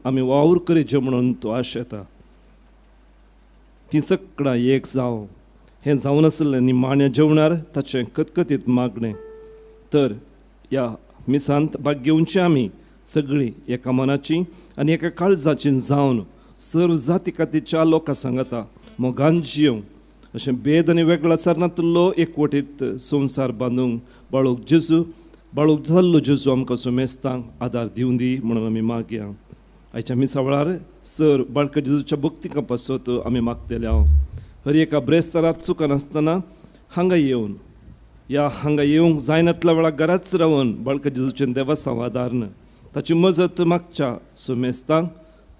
आमी वावर करीचे म्हणून तो आशेता. तीं सगळां एक जावं हें जावन आसलें निमाण्या जेवणार ताचें कतकतीत मागणें. तर ह्या मिसांत भाग घेवचें आमी सगळीं एका मनाची आनी एका काळजाची जावन सर्व जाती कातीच्या लोकां सांगता मोगान जियोंक अशें भेद आनी वेगळाचार नातलो एकवटीत संवसार बांदूंक बाळूक जेजू बाळूक जाल्लो जेजू आमकां सुमेस्तांक आदार दिवं दी म्हणून आमी मागया. आयच्या मिसा वेळार सर बाळका जेजूच्या भक्तिका पासत आमी मागतले हांव हर एका ब्रेस्ताराक चुकनासतना हांगा येवन ह्या हांगा येवंक जायनातल्या वेळार घराच रावन बाळका जेजूचें देवासांव आदारन ताची मजत मागच्या सुमेस्तांक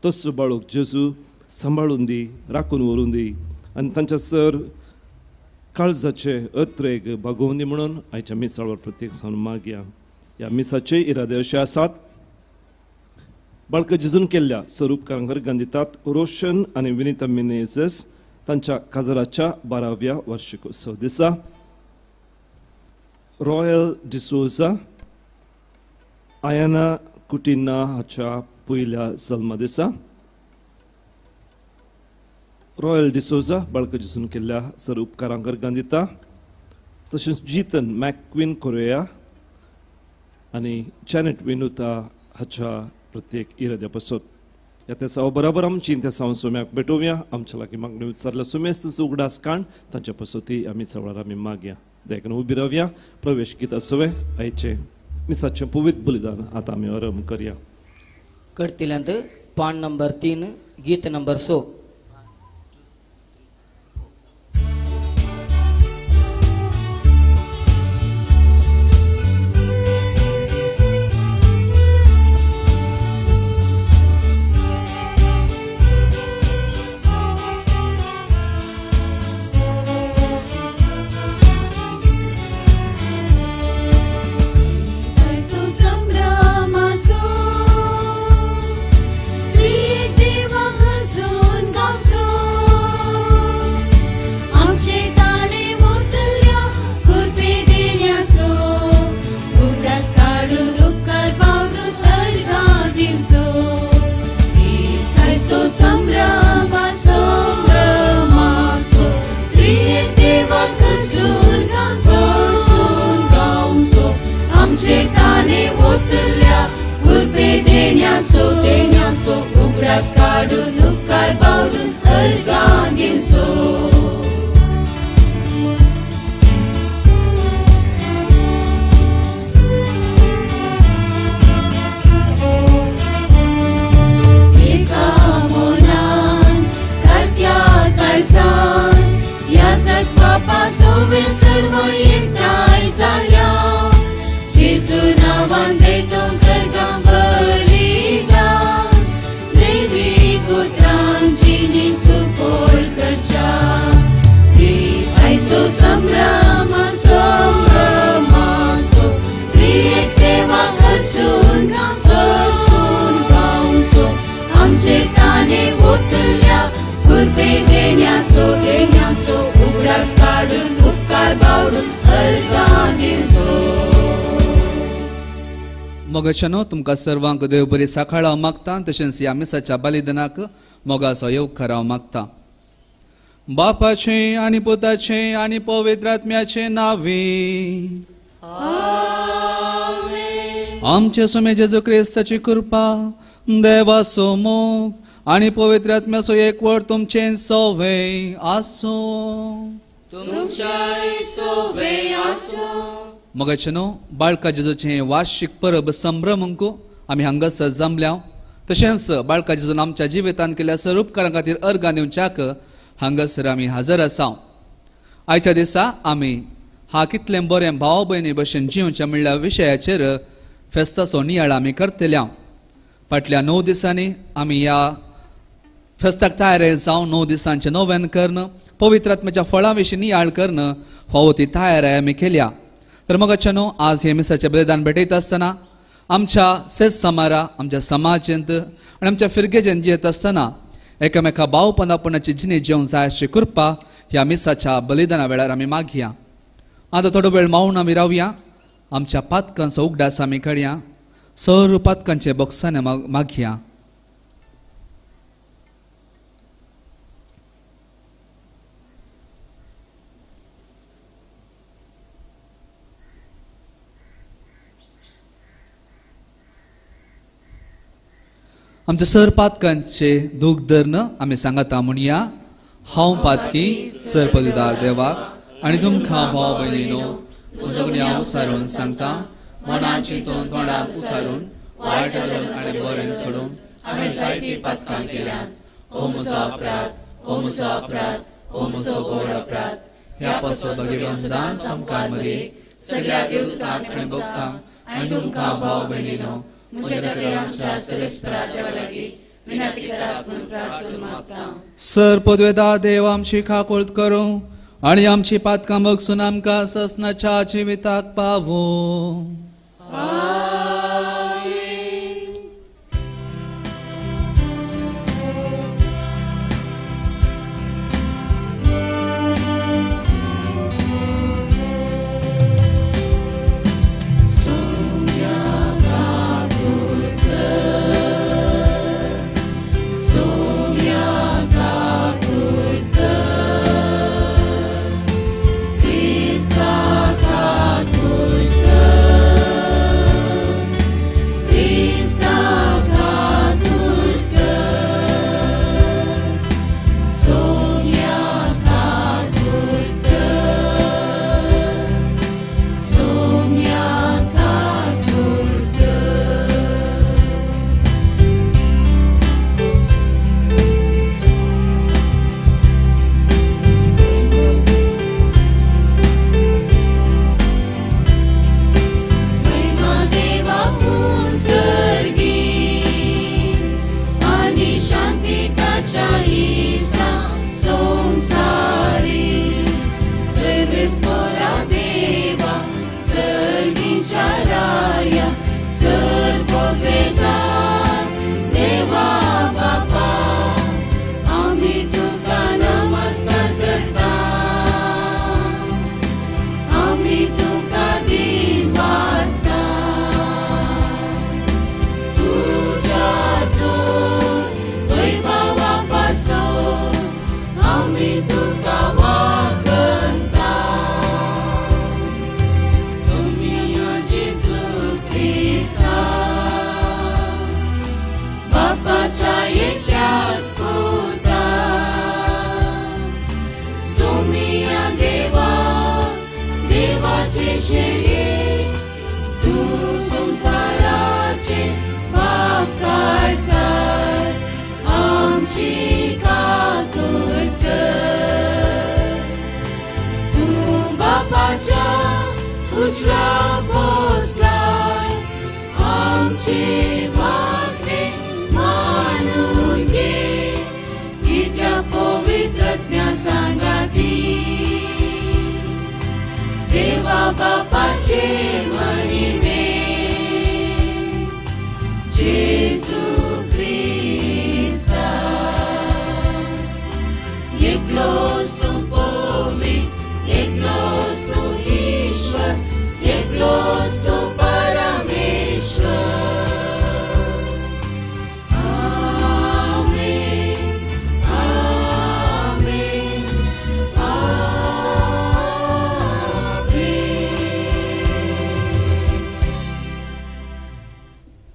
तसो बाळूक जेजू सांबाळून दी, राखून व्हरून दी आनी तांच्या सर काळजाचे अत्रेग भागोवन दी म्हणून आयच्या मिसाळार प्रत्येक सावन मागया. ह्या मिसाचे इरादे अशे आसात. बाळका जेजून केल्ल्या स्वरूपकारांक अर्गां दितात रोशन आनी विनिता मिनेझस तांच्या काजराच्या 12व्या वार्षिकोत्सव दिसा, रॉयल डिसोजा आयाना कुटिना हाच्या पयल्या जल्मा दिसा, रॉयल डिसोजा बाळका जेजून केल्ल्या सर उपकारांक अर्गां दिता, तशेंच जीतन मॅक्विन कोरेया आनी जॅनेट विनुता हाच्या प्रत्येक इराद्या पासत. ह्या तेसांव बराबर आमची तेसांव सोम्याक भेटोवया. आमच्या लागीं मागण्यो विचारल्या सुमेस्त उगडास काण तांच्या पासती आमी चवळार आमी मागया. देखून उबी रावया. प्रवेश गीता सवे आयचें मिसाचें पवित्र बलिदान आतां आमी आरंभ करया. करतिल्यांत पान नंबर 3 गीत नंबर 100. मोगाच्यानो तुमकां सर्वांक देव बरी सकाळ हांव मागता, तशेंच ह्या मिसाच्या बलिदानाक मोगाचो येवकार हांव मागता. बापाचें आनी पुताचें आनी पवित्र आत्म्याचें नांवी आमचे स्वामी जेजू क्रिस्ताची कृपा, देवाचो मोग आनी पवित्र आत्म्याचो एकवट तुमचें सवे आसूं. मोगाच्यानो बाळका जेजूचें वार्षिक परब संभ्रमूंक आमी हांगासर जमल्या, तशेंच बाळका जेजून आमच्या जिवितांत केल्ल्या सर्व उपकारां खातीर अर्गां दिवच्याक हांगासर आमी हजर आसा. आयच्या दिसा आमी हा कितलें बरें भाव भयणी भशेन जिवच्या म्हणल्या विशयाचेर फेस्ताचो नियाळ आमी करतल्या. फाटल्या 9 दिसांनी आमी ह्या फेस्ताक तयार जावन 9 दिसांचें नोवेन करून पवित्र आत्म्याच्या फळां विशीं नियाळ करून फावो ती तयारी आमी केल्या. तर मोगाच्यानो आज हे मिसाचें बलिदान भेटयता आसतना आमच्या सेस समारा आमच्या समाजेंत आनी आमच्या फिरगेजेंत जियेत आसतना एकामेका भावपणापणाची जिणे जेवण जाय अशी कृपा ह्या मिसाच्या बलिदाना वेळार आमी मागया. आतां थोडो वेळ मावन आमी रावया. आमच्या पातकांचो उगडास आमी काडया. सर्व पातकांचे बोगसाने मागया. आमच्या सर पातकांचे दूख धरून आमी सांगता म्हणया, हांव पातकी सर पदवीदार देवाक आनी तुमकां भाव भयणीनो म्हजो उसारून सांगता, मनान चिंतून तोंडात उसारून वायट धरून आनी बरें सोडून आमी जायतीं पातकां केल्यात. हो म्हजो अपराध, हो म्हजो अपराध, हो म्हजो गोड अपराध. ह्या पासून भगवान जान समकार मरे सगळ्या देवतांक आनी भक्तांक आनी तुमकां भाव भयणीनो म्हज्या खातीर आमच्या सर्वेस्परा देवा लागीं विनंती करात म्हूण प्रार्थना मागता. सर पदवेदार देव आमची खाकोळत करूं आनी आमची पातकां बगसून आमकां ससनाच्या जिविताक पावूं.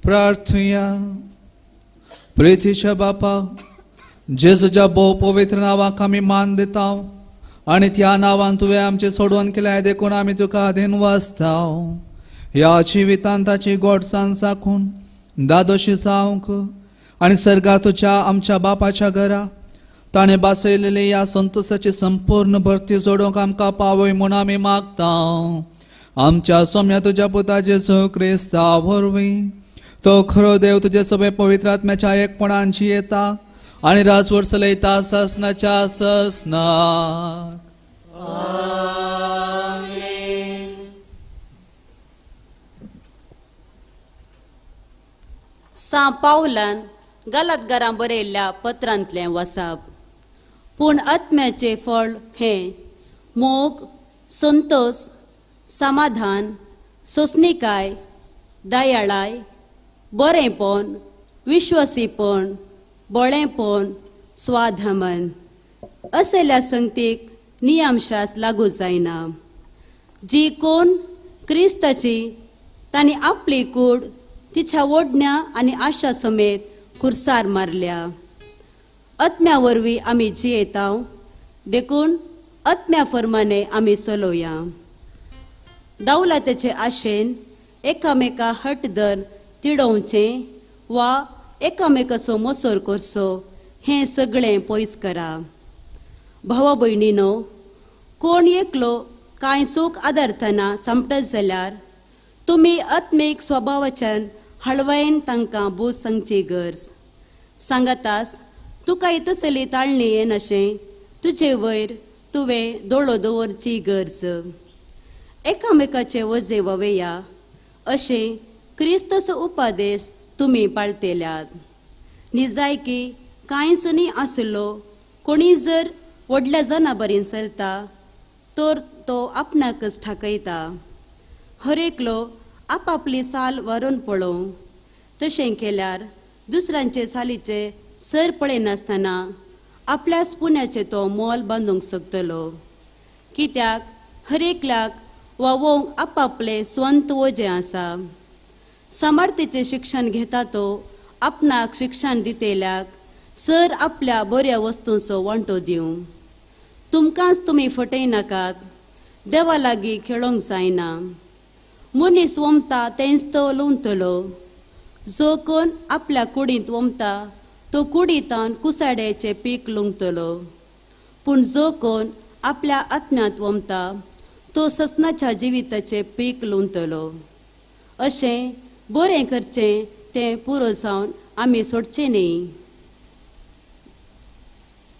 प्रार्थुया. प्रितीच्या बापा, जेजूच्या भोव पवित्र नांवाक आमी मान दिता आनी त्या नांवान तुवें आमचें सोडवण केलें देखून आमी तुका दिनवासता. ह्या जिवितान ताची गोडसाण साकून दादोशी जावंक आनी सर्गार तुज्या आमच्या बापाच्या घरा ताणें बासयलेली ह्या संतोषाची संपूर्ण भरती जोडूंक आमकां पावय म्हूण आमी मागता. आमच्या सोम्या तुज्या पुता जेजू क्रिस्ता वरवीं तो खरो देव तुझे सगळे पवित्र आत्म्याच्या एकपणान जियेता आनी राजवट चलयता ससनाच्या ससनाक. सां पावलान गलातगारां बरयल्ल्या पत्रांतलें वसाप. पूण आत्म्याचें फळ हें मोग, संतोष, समाधान, सोंसणीकाय, दयाळाय, बरेंपण, विश्वासीपण, बळेपण, स्वाधमन. असल्या संगतीक नियमशास्त्र लागू जायना. जी कोण क्रिस्ताची तांणी आपली कूड तिच्या ओडण्या आनी आशा समेत कुर्सार मारल्या. आत्म्या वरवीं आमी जियेता, देखून आत्म्या फर्माने आमी चलोवया. दावलातेचे आशेन एकामेका हट धर तिडोवचें वा एकामेकाचो मोसोर करचो हें सगळें पयस करा. भावा भयणीनो, कोण एकलो कांय सूख आदारतना सांपडत जाल्यार तुमी आत्मीक स्वभावाच्यान हळवायन तांकां बूज सांगची गरज. सांगातास तुका तसली ताळणी येनाशें तुजे वयर तुवें दोळो दवरची गरज. एकामेकाचे वजें ववेया अशें क्रिस्ताचो उपादेश तुमी पाळतेल्यात. निजायकी कांयच न्ही आसलो कोणी जर व्हडल्या जनाबरीन चलता तर तो आपणाकच ठाकयता. हर एकलो आपापली साल व्हरून पळोवं, तशें केल्यार दुसऱ्यांचे सालीचे सर पळयनासतना आपल्याच पुण्याचें तो मोल बांदूंक शकतलो. कित्याक हर एकल्याक वावोवंक आपापलें स्वंत वजें आसा. सामर्थ्याचें शिक्षण घेता तो आपणाक शिक्षण दितेल्याक सर आपल्या बऱ्या वस्तूंचो वांटो दिवं. तुमकांच तुमी फटयनाकात, देवा लागीं खेळोंक जायना. मनीस वमता तेंच तो लुंवतलो. जो कोण आपल्या कुडींत वमता तो कुडींतान कुसाड्याचें पीक लुंगतलो. पूण जो कोण आपल्या आत्म्यांत वमता तो ससनाच्या जिविताचें पीक लुंवतलो. अशें बरें करचें तें पुरो जावन आमी सोडचें न्ही.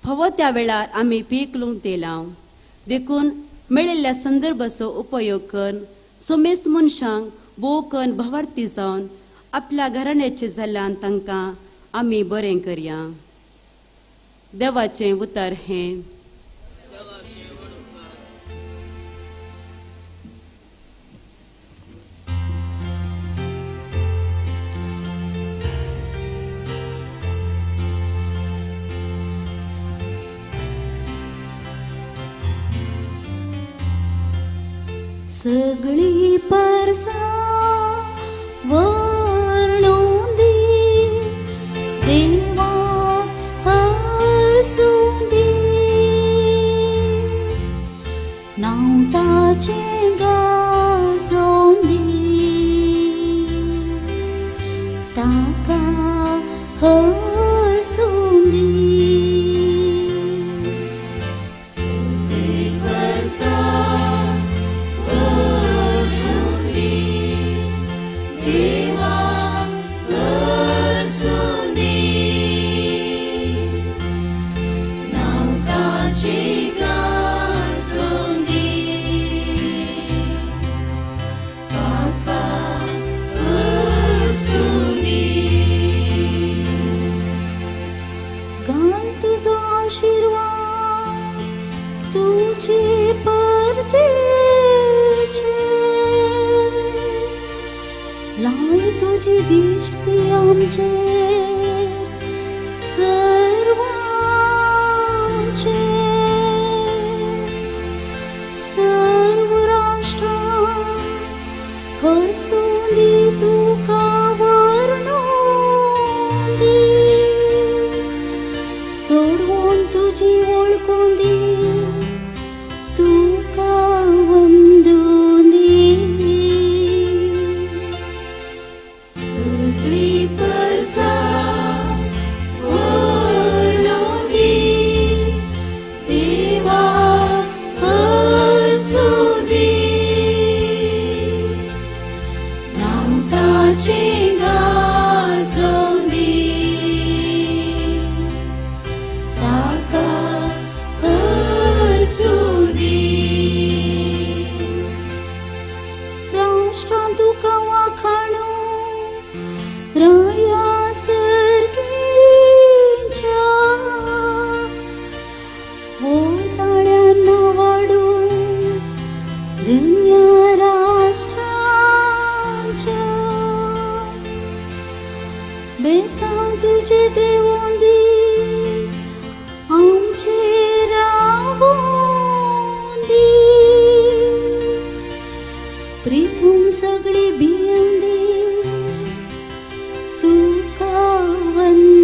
फावो त्या वेळार आमी पीक लुंवतेलांव, देखून मेळिल्ल्या संदर्भाचो उपयोग करून समेस्त मनशांक भोव करून भावार्थी जावन आपल्या घराण्याचें जाल्ल्यान तांकां आमी बरें करया. देवाचें उतर हें. सगळी परसा वर्णूं दी, देवा हरसूं दी, नांव ताचें गाजोवं दी, ताका हरसूं दी. तुजी दिश्टी आमचे सर्वांचे, सर्व राष्ट्रां हरसूं दी तुका वर्णूं दी, सोडवून तुजी वळखूं दी, तुका वंदूं दी. प्रीतूम सगळी भिवंदी तुका वंदूंदी.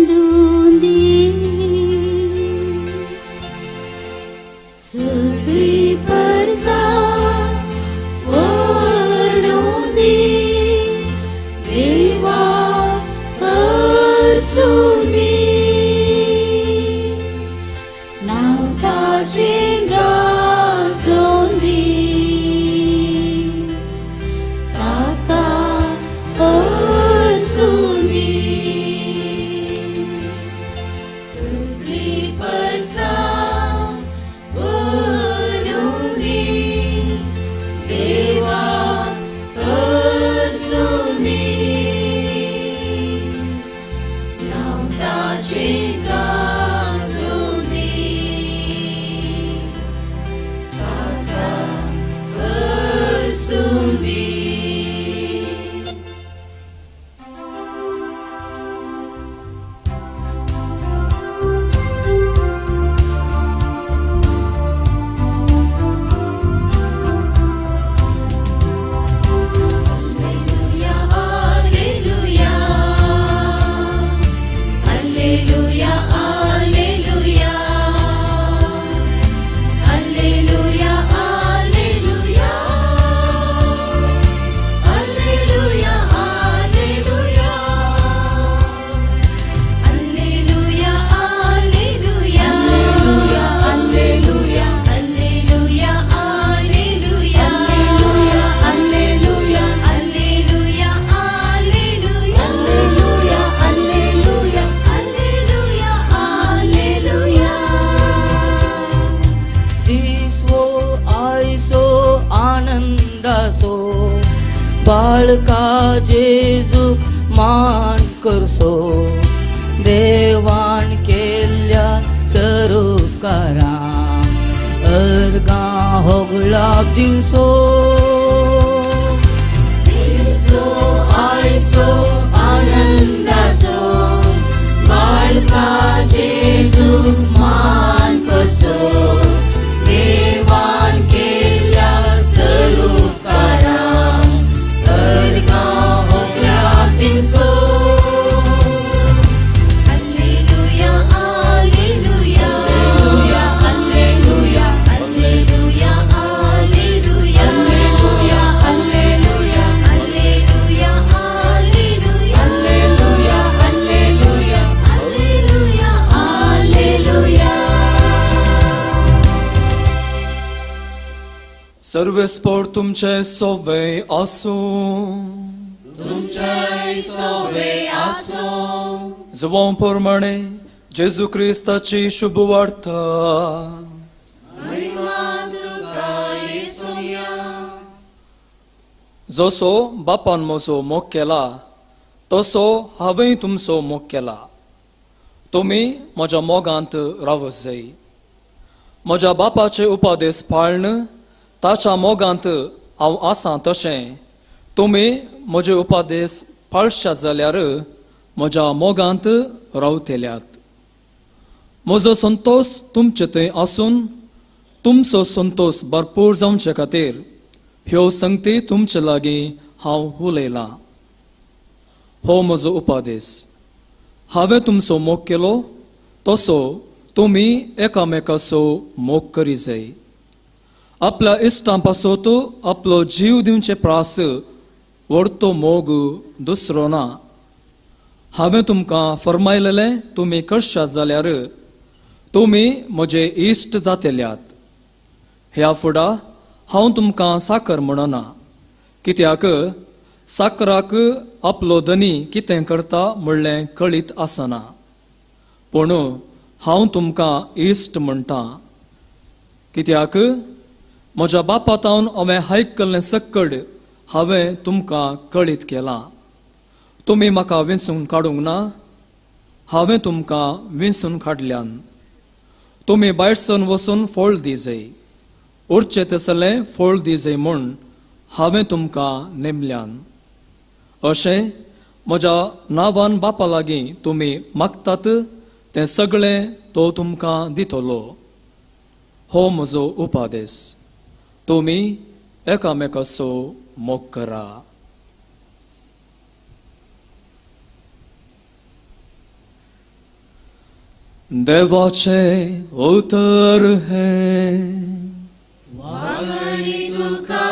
आनंदासो बाळका जेजू मान करसो देवान केल्ल्या सरुपकारां अर्गां होगळा दिवसो दिवसो आयसो आनंदासो बाळका जेजू मान करसो देवान केल्ल्या सरुपकारां अर्गां होगळा दिवसो. Alleluia, alleluia, alleluia, alleluia, alleluia, alleluia, alleluia, alleluia, alleluia, alleluia, alleluia, alleluia. सर्वेस्पोर तुमचे सोवे आसूं तुमचे सोवे आसूं. जुवां प्रमाणे जेजू क्रिस्ताची शुभ वार्ता. महिमा तुका येसुया. जसो बापान म्हजो मोग केला तसो हांवें तुमचो मोग केला. तुमी म्हज्या मोगांत रावत जाय. म्हज्या बापाचे उपादेश पाळन ताच्या मोगांत हांव आसा तशें तुमी म्हजे उपादेश पाळशात जाल्यार म्हज्या मोगांत रावतल्यात. म्हजो संतोश तुमचे थंय आसून तुमचो संतोश भरपूर जावचे खातीर ह्यो संगती तुमचे लागीं हांव उलयलां. हो म्हजो उपादेश. हांवें तुमचो मोग केलो तसो तुमी एकामेकाचो मोग करी जाय. आपल्या इश्टां पासत आपलो जीव दिवचे प्रास व्हडतो मोग दुसरो ना. हांवें तुमकां फर्मायलेलें तुमी करशात जाल्यार तुमी म्हजे इश्ट जातल्यात. ह्या फुडा हांव तुमकां साकर म्हणना, कित्याक साकराक आपलो धनी कितें करता म्हणलें कळीत आसना. पूण हांव तुमकां इश्ट म्हणटा, कित्याक म्हज्या बापा तावन हांवें आयकल्लें सक्कड हांवें तुमकां कळीत केलां. तुमी म्हाका वेंचून काडूंक ना, हांवें तुमकां वेंचून काडल्यान. तुमी भायरसून वचून फळ दी जाय, उरचें तसलें फळ दी जाय म्हूण हांवें तुमकां नेमल्यान. अशें म्हज्या नांवान बापा लागीं तुमी मागतात तें सगळें तो तुमकां दितलो. हो म्हजो उपादेश. तुमी एकामेकाचो मोग करा. देवाचें उतर हें. वागणी तुका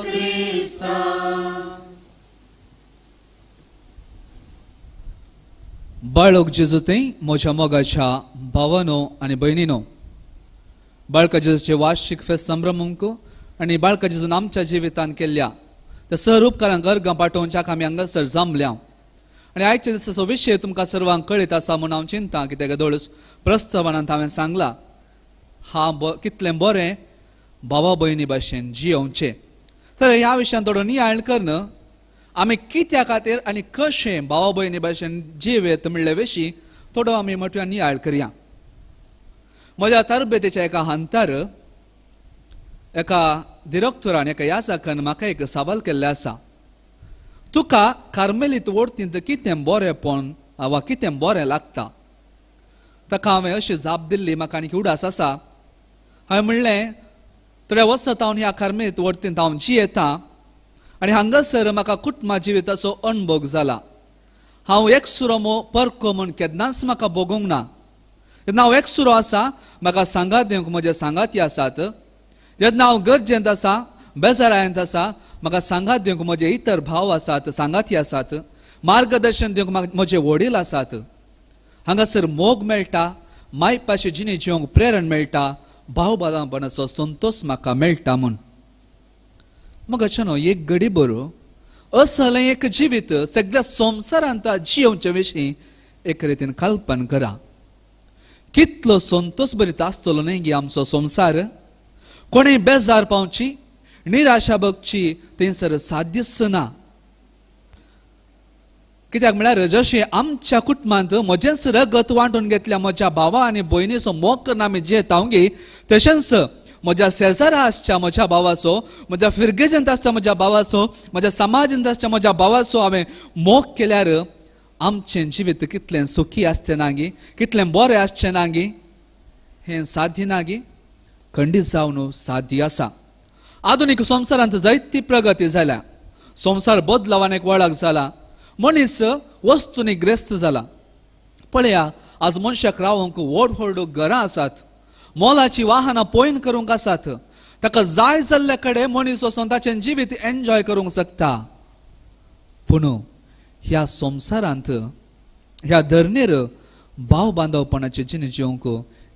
क्रिस्ता. बाळक जेजू थंय म्हज्या मोगाच्या भावानो आनी भयणीनो, बाळका जेजूचे वार्षिक फेस्त संभ्रमूंक आनी बाळका जेजून आमच्या जिवितांत केल्ल्या त्या सर उपकारांक अर्गां पाठोवच्याक आमी हांगासर जमल्या. आनी आयच्या दिसाचो विशय तुमकां सर्वांक कळीत आसा म्हूण हांव चिंता, कित्याक दोळूस प्रस्तावनांत हांवें सांगला हा कितलें बरें भावा भयणी भाशेन जियोवचें. तर ह्या विशयान थोडो नियाळ करून आमी कित्या खातीर आनी कशें भावा भयणी भाशेन जिवेत म्हणले विशीं थोडो आमी मोठ्या नियाळ करया. म्हज्या तरबेतीच्या एका हांतार एका दिरक्तोरान एका याजकान म्हाका एक सवाल केल्लें आसा, तुका कार्मेलीत वडतींत कितें बरेंपण वा कितें बरें लागता? ताका हांवें अशी जाप दिल्ली, म्हाका आनी उडास आसा. हांवें म्हणलें थोड्या वर्सां हांव ह्या कार्मेलीत वडतींत हांव जियेता आनी हांगासर म्हाका कुटुंबा जिविताचो अणभव जाला. हांव एकसुरो परको म्हूण केन्नाच म्हाका भोगूंक ना. जेन्ना हांव एकसुरो आसा म्हाका सांगात दिवंक म्हजे सांगाती आसात. जेन्ना हांव गरजेंत आसा, बेजारायेंत आसा, म्हाका सांगात दिवंक म्हजे इतर भाव आसात, सांगाती आसात. मार्गदर्शन दिवंक म्हजे वडील आसात. हांगासर मोग मेळटा, मायपाशी जिणे जिवंक प्रेरण मेळटा, भाव बादांपणाचो संतोश म्हाका मेळटा म्हूण. मग एक घडी बरो असलें एक जिवीत सगळ्या संवसारांत जियोवचे विशीं एक रितीन कल्पन करा. कितलो संतोश भरीत आसतलो न्ही गे आमचो संवसार. कोणें बेजार पावची, निराशा भोगची थंयसर साध्यच ना. कित्याक म्हळ्यार जशें आमच्या कुटुंबांत म्हजेंच रगत वांटून घेतल्या म्हज्या भावा आनी भयणीचो मोग करून आमी जियेता गे, तशेंच म्हज्या शेजारा आसच्या म्हज्या भावाचो, म्हज्या फिरगेजेंत आसच्या म्हज्या भावाचो, म्हज्या समाजांत आसच्या म्हज्या भावाचो हांवें मोग केल्यार आमचें जिवीत कितलें सुखी आसचें ना गी, कितलें बरें आसचें ना गी, हें साध्य ना गी? खंडीत जावन साध्य आसा. आधुनीक संवसारांत जायती प्रगती जाल्या, संवसार बदलावान एक वळख जाला, मनीस वस्तूंनी ग्रेस्त जाला. पळया आज मनशाक रावंक व्हड व्हड घरां आसात, मोलाची वाहनां पॉयन करूंक आसात, ताका जाय जाल्ले कडेन मनीस वचून ताचें जिवीत एन्जॉय करूंक शकता. पूण ह्या संवसारांत ह्या धरणेर भाव बांदवपणाचे जिणे जिवंक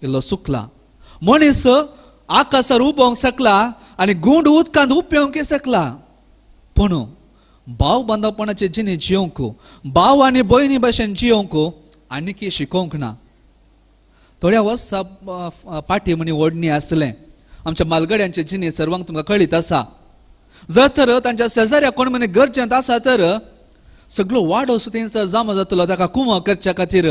इल्लो सुकला. मनीस आकाशार उबोवंक शकला आनी गुंड उदकांत उपेवंक शकला, पूण भाव बांदवपणाचे जिणे जिवंक, भाव आनी भयणी भशेन जिवंक आनीक शिकोवंक ना. थोड्या वर्सां फाटीं म्हणी ओडणी आसलें आमच्या मालगड्यांचे जिणे सर्वांक तुमकां कळीत आसा. जर तर तांच्या शेजाऱ्या कोण म्हणे गरजेंत आसा तर सगळो वाडो थंयसर जमा जातलो ताका कुमो करच्या खातीर,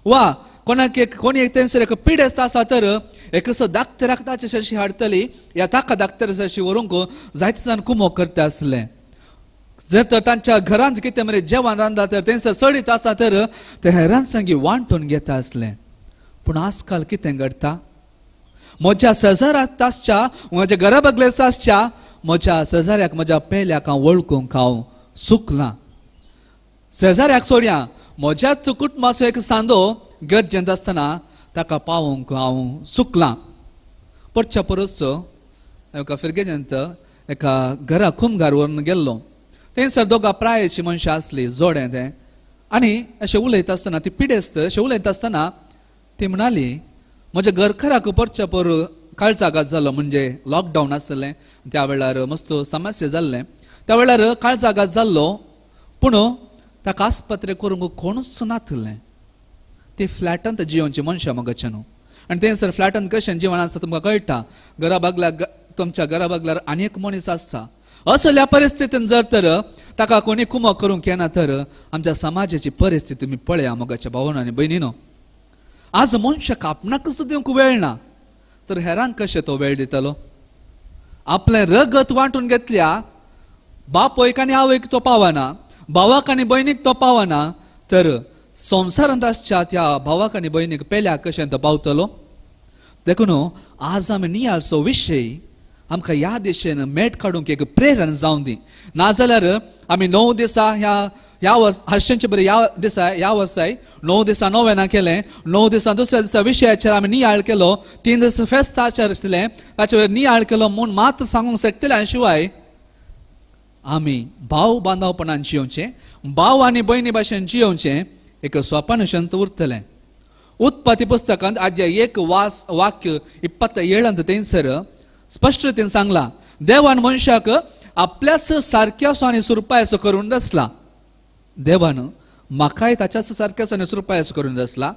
वा कोणाक एक कोणी एक थंयसर एक पिडेस्त आसा तर एक असो दाक्तराक ताचे शशी हाडटली या ताका दाक्तरा शशी व्हरूंक जायते जाण कुमो करता आसले. जर तर तांच्या घरांत कितें मरे जेवण रांदला तर थंयसर सडीत आसा तर ते हेरान संगी वांटून घेता आसले. पूण आजकाल कितें घडटा, म्हज्या शेजाराक आसच्या, म्हज्या घरा बगलेच आसच्या म्हज्या शेजाऱ्याक, म्हज्या पेल्याक हांव वळखूंक हांव चुकलां. शेजाऱ्याक सोडया, म्हज्याच कुटुंबाचो एक सांदो गरजेंत आसतना ताका पावोवंक हांव चुकलां. परच्या परस एका फिरगेजेंत एका घरा खुमघार व्हरून गेल्लो, थंयसर दोगां प्रायेची मनशां आसली, जोडें तें, आनी अशें उलयता आसतना ती पिडेस्त अशें उलयता आसतना ती म्हणाली, म्हज्या घरकाराक परच्या पर काळजाघात जालो, म्हणजे लॉकडावन आसलें त्या वेळार मस्त समस्या जाल्लें, त्या वेळार काळजाघात जाल्लो, पूण ताका आस्पत्रे करूंक कोणूच नातलें. ती फ्लॅटांत जियोवची मनशां मगाचे न्हू, आनी थंयसर फ्लॅटांत कशें जिवन आसता तुमकां कळटा, घरा बागल्यार तुमच्या घरा बागल्यार आनी एक मनीस आसता. असल्या परिस्थितीन जर तर ताका कोणी कुमो करूंक येना तर आमच्या समाजाची परिस्थिती तुमी पळया मोगाच्या भावानो आनी भयणीनो. आज मनशाक आपणाकच दिवंक वेळ ना तर हेरांक कशें तो वेळ दितलो? आपलें रगत वांटून घेतल्या बापयक आनी आवयक तो पावना, भावाक आनी भयणीक तो पावना, तर संवसारांत आसच्या त्या भावाक आनी भयणीक पेल्याक कशें तो पावतलो? देखून आज आमी नियाळचो विशय आमकां ह्या दिशेन मेट काडूंक एक प्रेरण जावन दी. नाजाल्यार आमी 9 दिसां ह्या ह्या वर्स हर्षांचे बरें ह्या दिसा ह्या वर्साय 9 दिसां नोवेना केलें, 9 दिसां दुसऱ्या दिसा विशयाचेर आमी नियाळ केलो, 3 दीस फेस्ताचेर आसलें ताचेर नियाळ केलो म्हूण मात सांगूंक शकतले. आनी शिवाय आमी भाव बांदवपणान जियोवचें, भाव आनी भयणी भाशेन जियोवचें एक सोपान शंत उरतलें. उत्पत्ती पुस्तकांत आद्य 1 वाक्य 27 थंयसर स्पश्ट रितीन सांगला, देवान मनशाक आपल्याच सारक्याचो आनी सुरपायाचो करून रचला. देवान म्हाकाय ताच्याच सारक्याचो आनी सुरपायाचो करून रचला,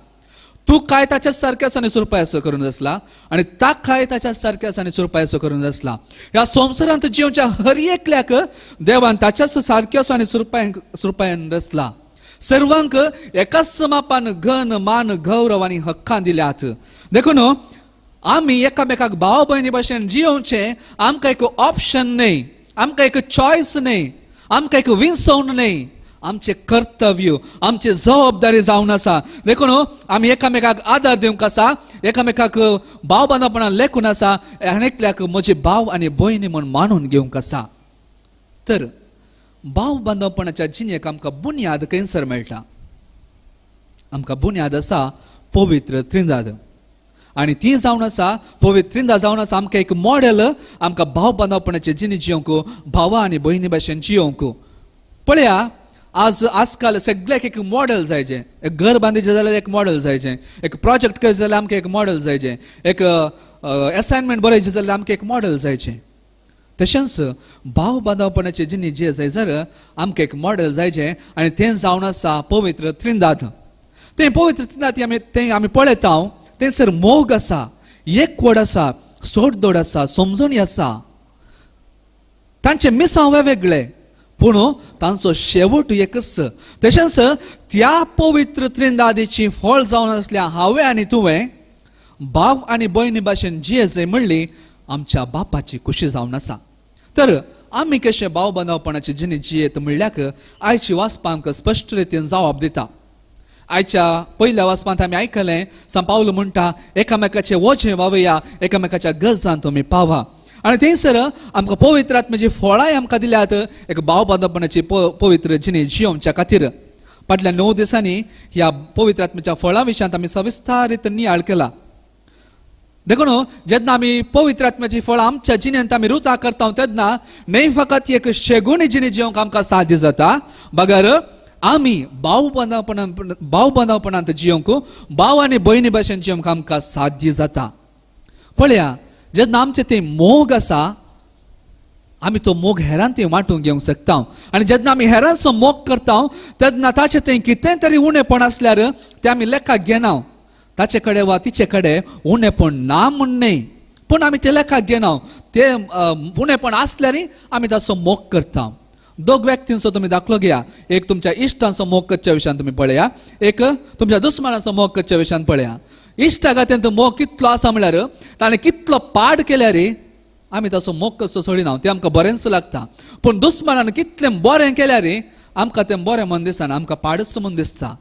तूं काय ताच्याच सारक्याचो आनी सुरपायाचो करून रचला, आनी ताकाय ताच्याच सारक्याचो आनी सुरपायाचो करून रचला. ह्या संवसारांत जिवच्या हर एकल्याक देवान ताच्याच सारक्याचो आनी सुरपायान रचला. सर्वांक एकाच मापान घन मान गौरव आनी हक्कां दिल्यात. देखून आमी एकामेकाक भाव भयणी भाशेन जियोवचें आमकां एक ऑप्शन न्हय, आमकां एक चॉयस न्हय, आमकां एक विंचवण न्हय, आमचें कर्तव्य, आमची जबाबदारी जावन आसा. देखून आमी एकामेकाक आदार दिवंक आसा, एकामेकाक भाव बांदपणान लेखून आसा, आनी एकल्याक म्हजी भाव आनी भयणी म्हूण मानून घेवंक आसा. तर भाव बांदवपणाच्या जिणेक आमकां बुन्याद खंयसर मेळटा? आमकां बुन्याद आसा पवित्र त्रिंदाद, आनी ती जावन आसा पवित्र त्रिंदा जावन आसा आमकां एक मॉडेल, आमकां भाव बांदवपणाचे जिणे जियोवंक, भावा आनी भयणी भाशेन जियोवंक. पळया आज आजकाल सगळ्याक एक मॉडेल जायचें, एक घर बांदचें जाल्यार एक मॉडेल जायचें, एक प्रोजेक्ट करचें जाल्यार आमकां एक मॉडेल जायचें, एक असायनमेंट बरयचें जाल्यार आमकां एक मॉडेल जायचें. तशेंच भाव बांदवपणाचे जिणे जे जाय जर आमकां एक मॉडेल जायचें, आनी तें जावन आसा पवित्र त्रिंदाद. तें पवित्र त्रिंदाद आमी तें आमी पळयता, थंयसर मोग आसा, एकवट आसा, सोडदोड आसा, समजणी आसा. तांचे मिसांव वेगवेगळे पूण तांचो शेवट एकच. तशेंच त्या पवित्र त्रिंदादीची फळ जावन आसल्या हांवें आनी तुवें भाव आनी भयणी भाशेन जियेजय म्हणली आमच्या बापाची खुशी जावन आसा. तर आमी कशें भाव बांदवपणाची जिणी जियेत म्हणल्याक आयची वाचपा आमकां स्पश्ट रितीन जबाब दिता. आयच्या पयल्या वाचपांत आमी आयकलें सांत पावल म्हणटा एकामेकाचे वजें वावया, एकामेकाच्या गरजान तुमी पावा. आनी थंयसर आमकां पवित्र आत्म्याची फळांय आमकां दिल्यात एक भाव बांदवपणाची पवित्र जिणी जियोवच्या खातीर. फाटल्या 9 दिसांनी ह्या पवित्र आत्म्याच्या फळां विशयांत आमी सविस्तारीत नियाळ केला. देखून जेन्ना आमी पवित्र आत्म्याची फळां आमच्या जिणेंत आमी रुता करता तेन्ना न्हय फकत एक शेगुणी जिणी जिवंक आमकां साध्य जाता, बगर आमी भाव बांदवपणांत जिवंक, भाव आनी भयणी भाशेन जिवंक आमकां साध्य जाता. पळया जेन्ना आमचें तें मोग आसा आमी तो मोग हेरान तें वांटूंक घेवंक शकता. आनी जेन्ना आमी हेरांचो मोग करता तेन्ना ताचें तें कितें तरी उणेपण आसल्यार तें आमी लेखाक घेना. ताचे कडेन वा तिचे कडेन उणेपण ना म्हूण न्हय, पूण आमी तें लेखाक घेना. तें उणेपण आसल्यारय आमी ताचो मोग करता. दोग व्यक्तींचो तुमी दाखलो घेया. एक तुमच्या इश्टांचो मोग करच्या विशयान तुमी पळया, एक तुमच्या दुस्मानाचो मोग करच्या विशयान पळया. इश्टा खातीर मोग कितलो आसा म्हणल्यार ताणें कितलो पाड केल्यार आमी ताचो मोग कसो सोडिना, तें आमकां बरेंच लागता. पूण दुस्मानान कितलें बरें केल्यार आमकां तें बरें म्हूण दिसना, आमकां पाडच म्हूण दिसता.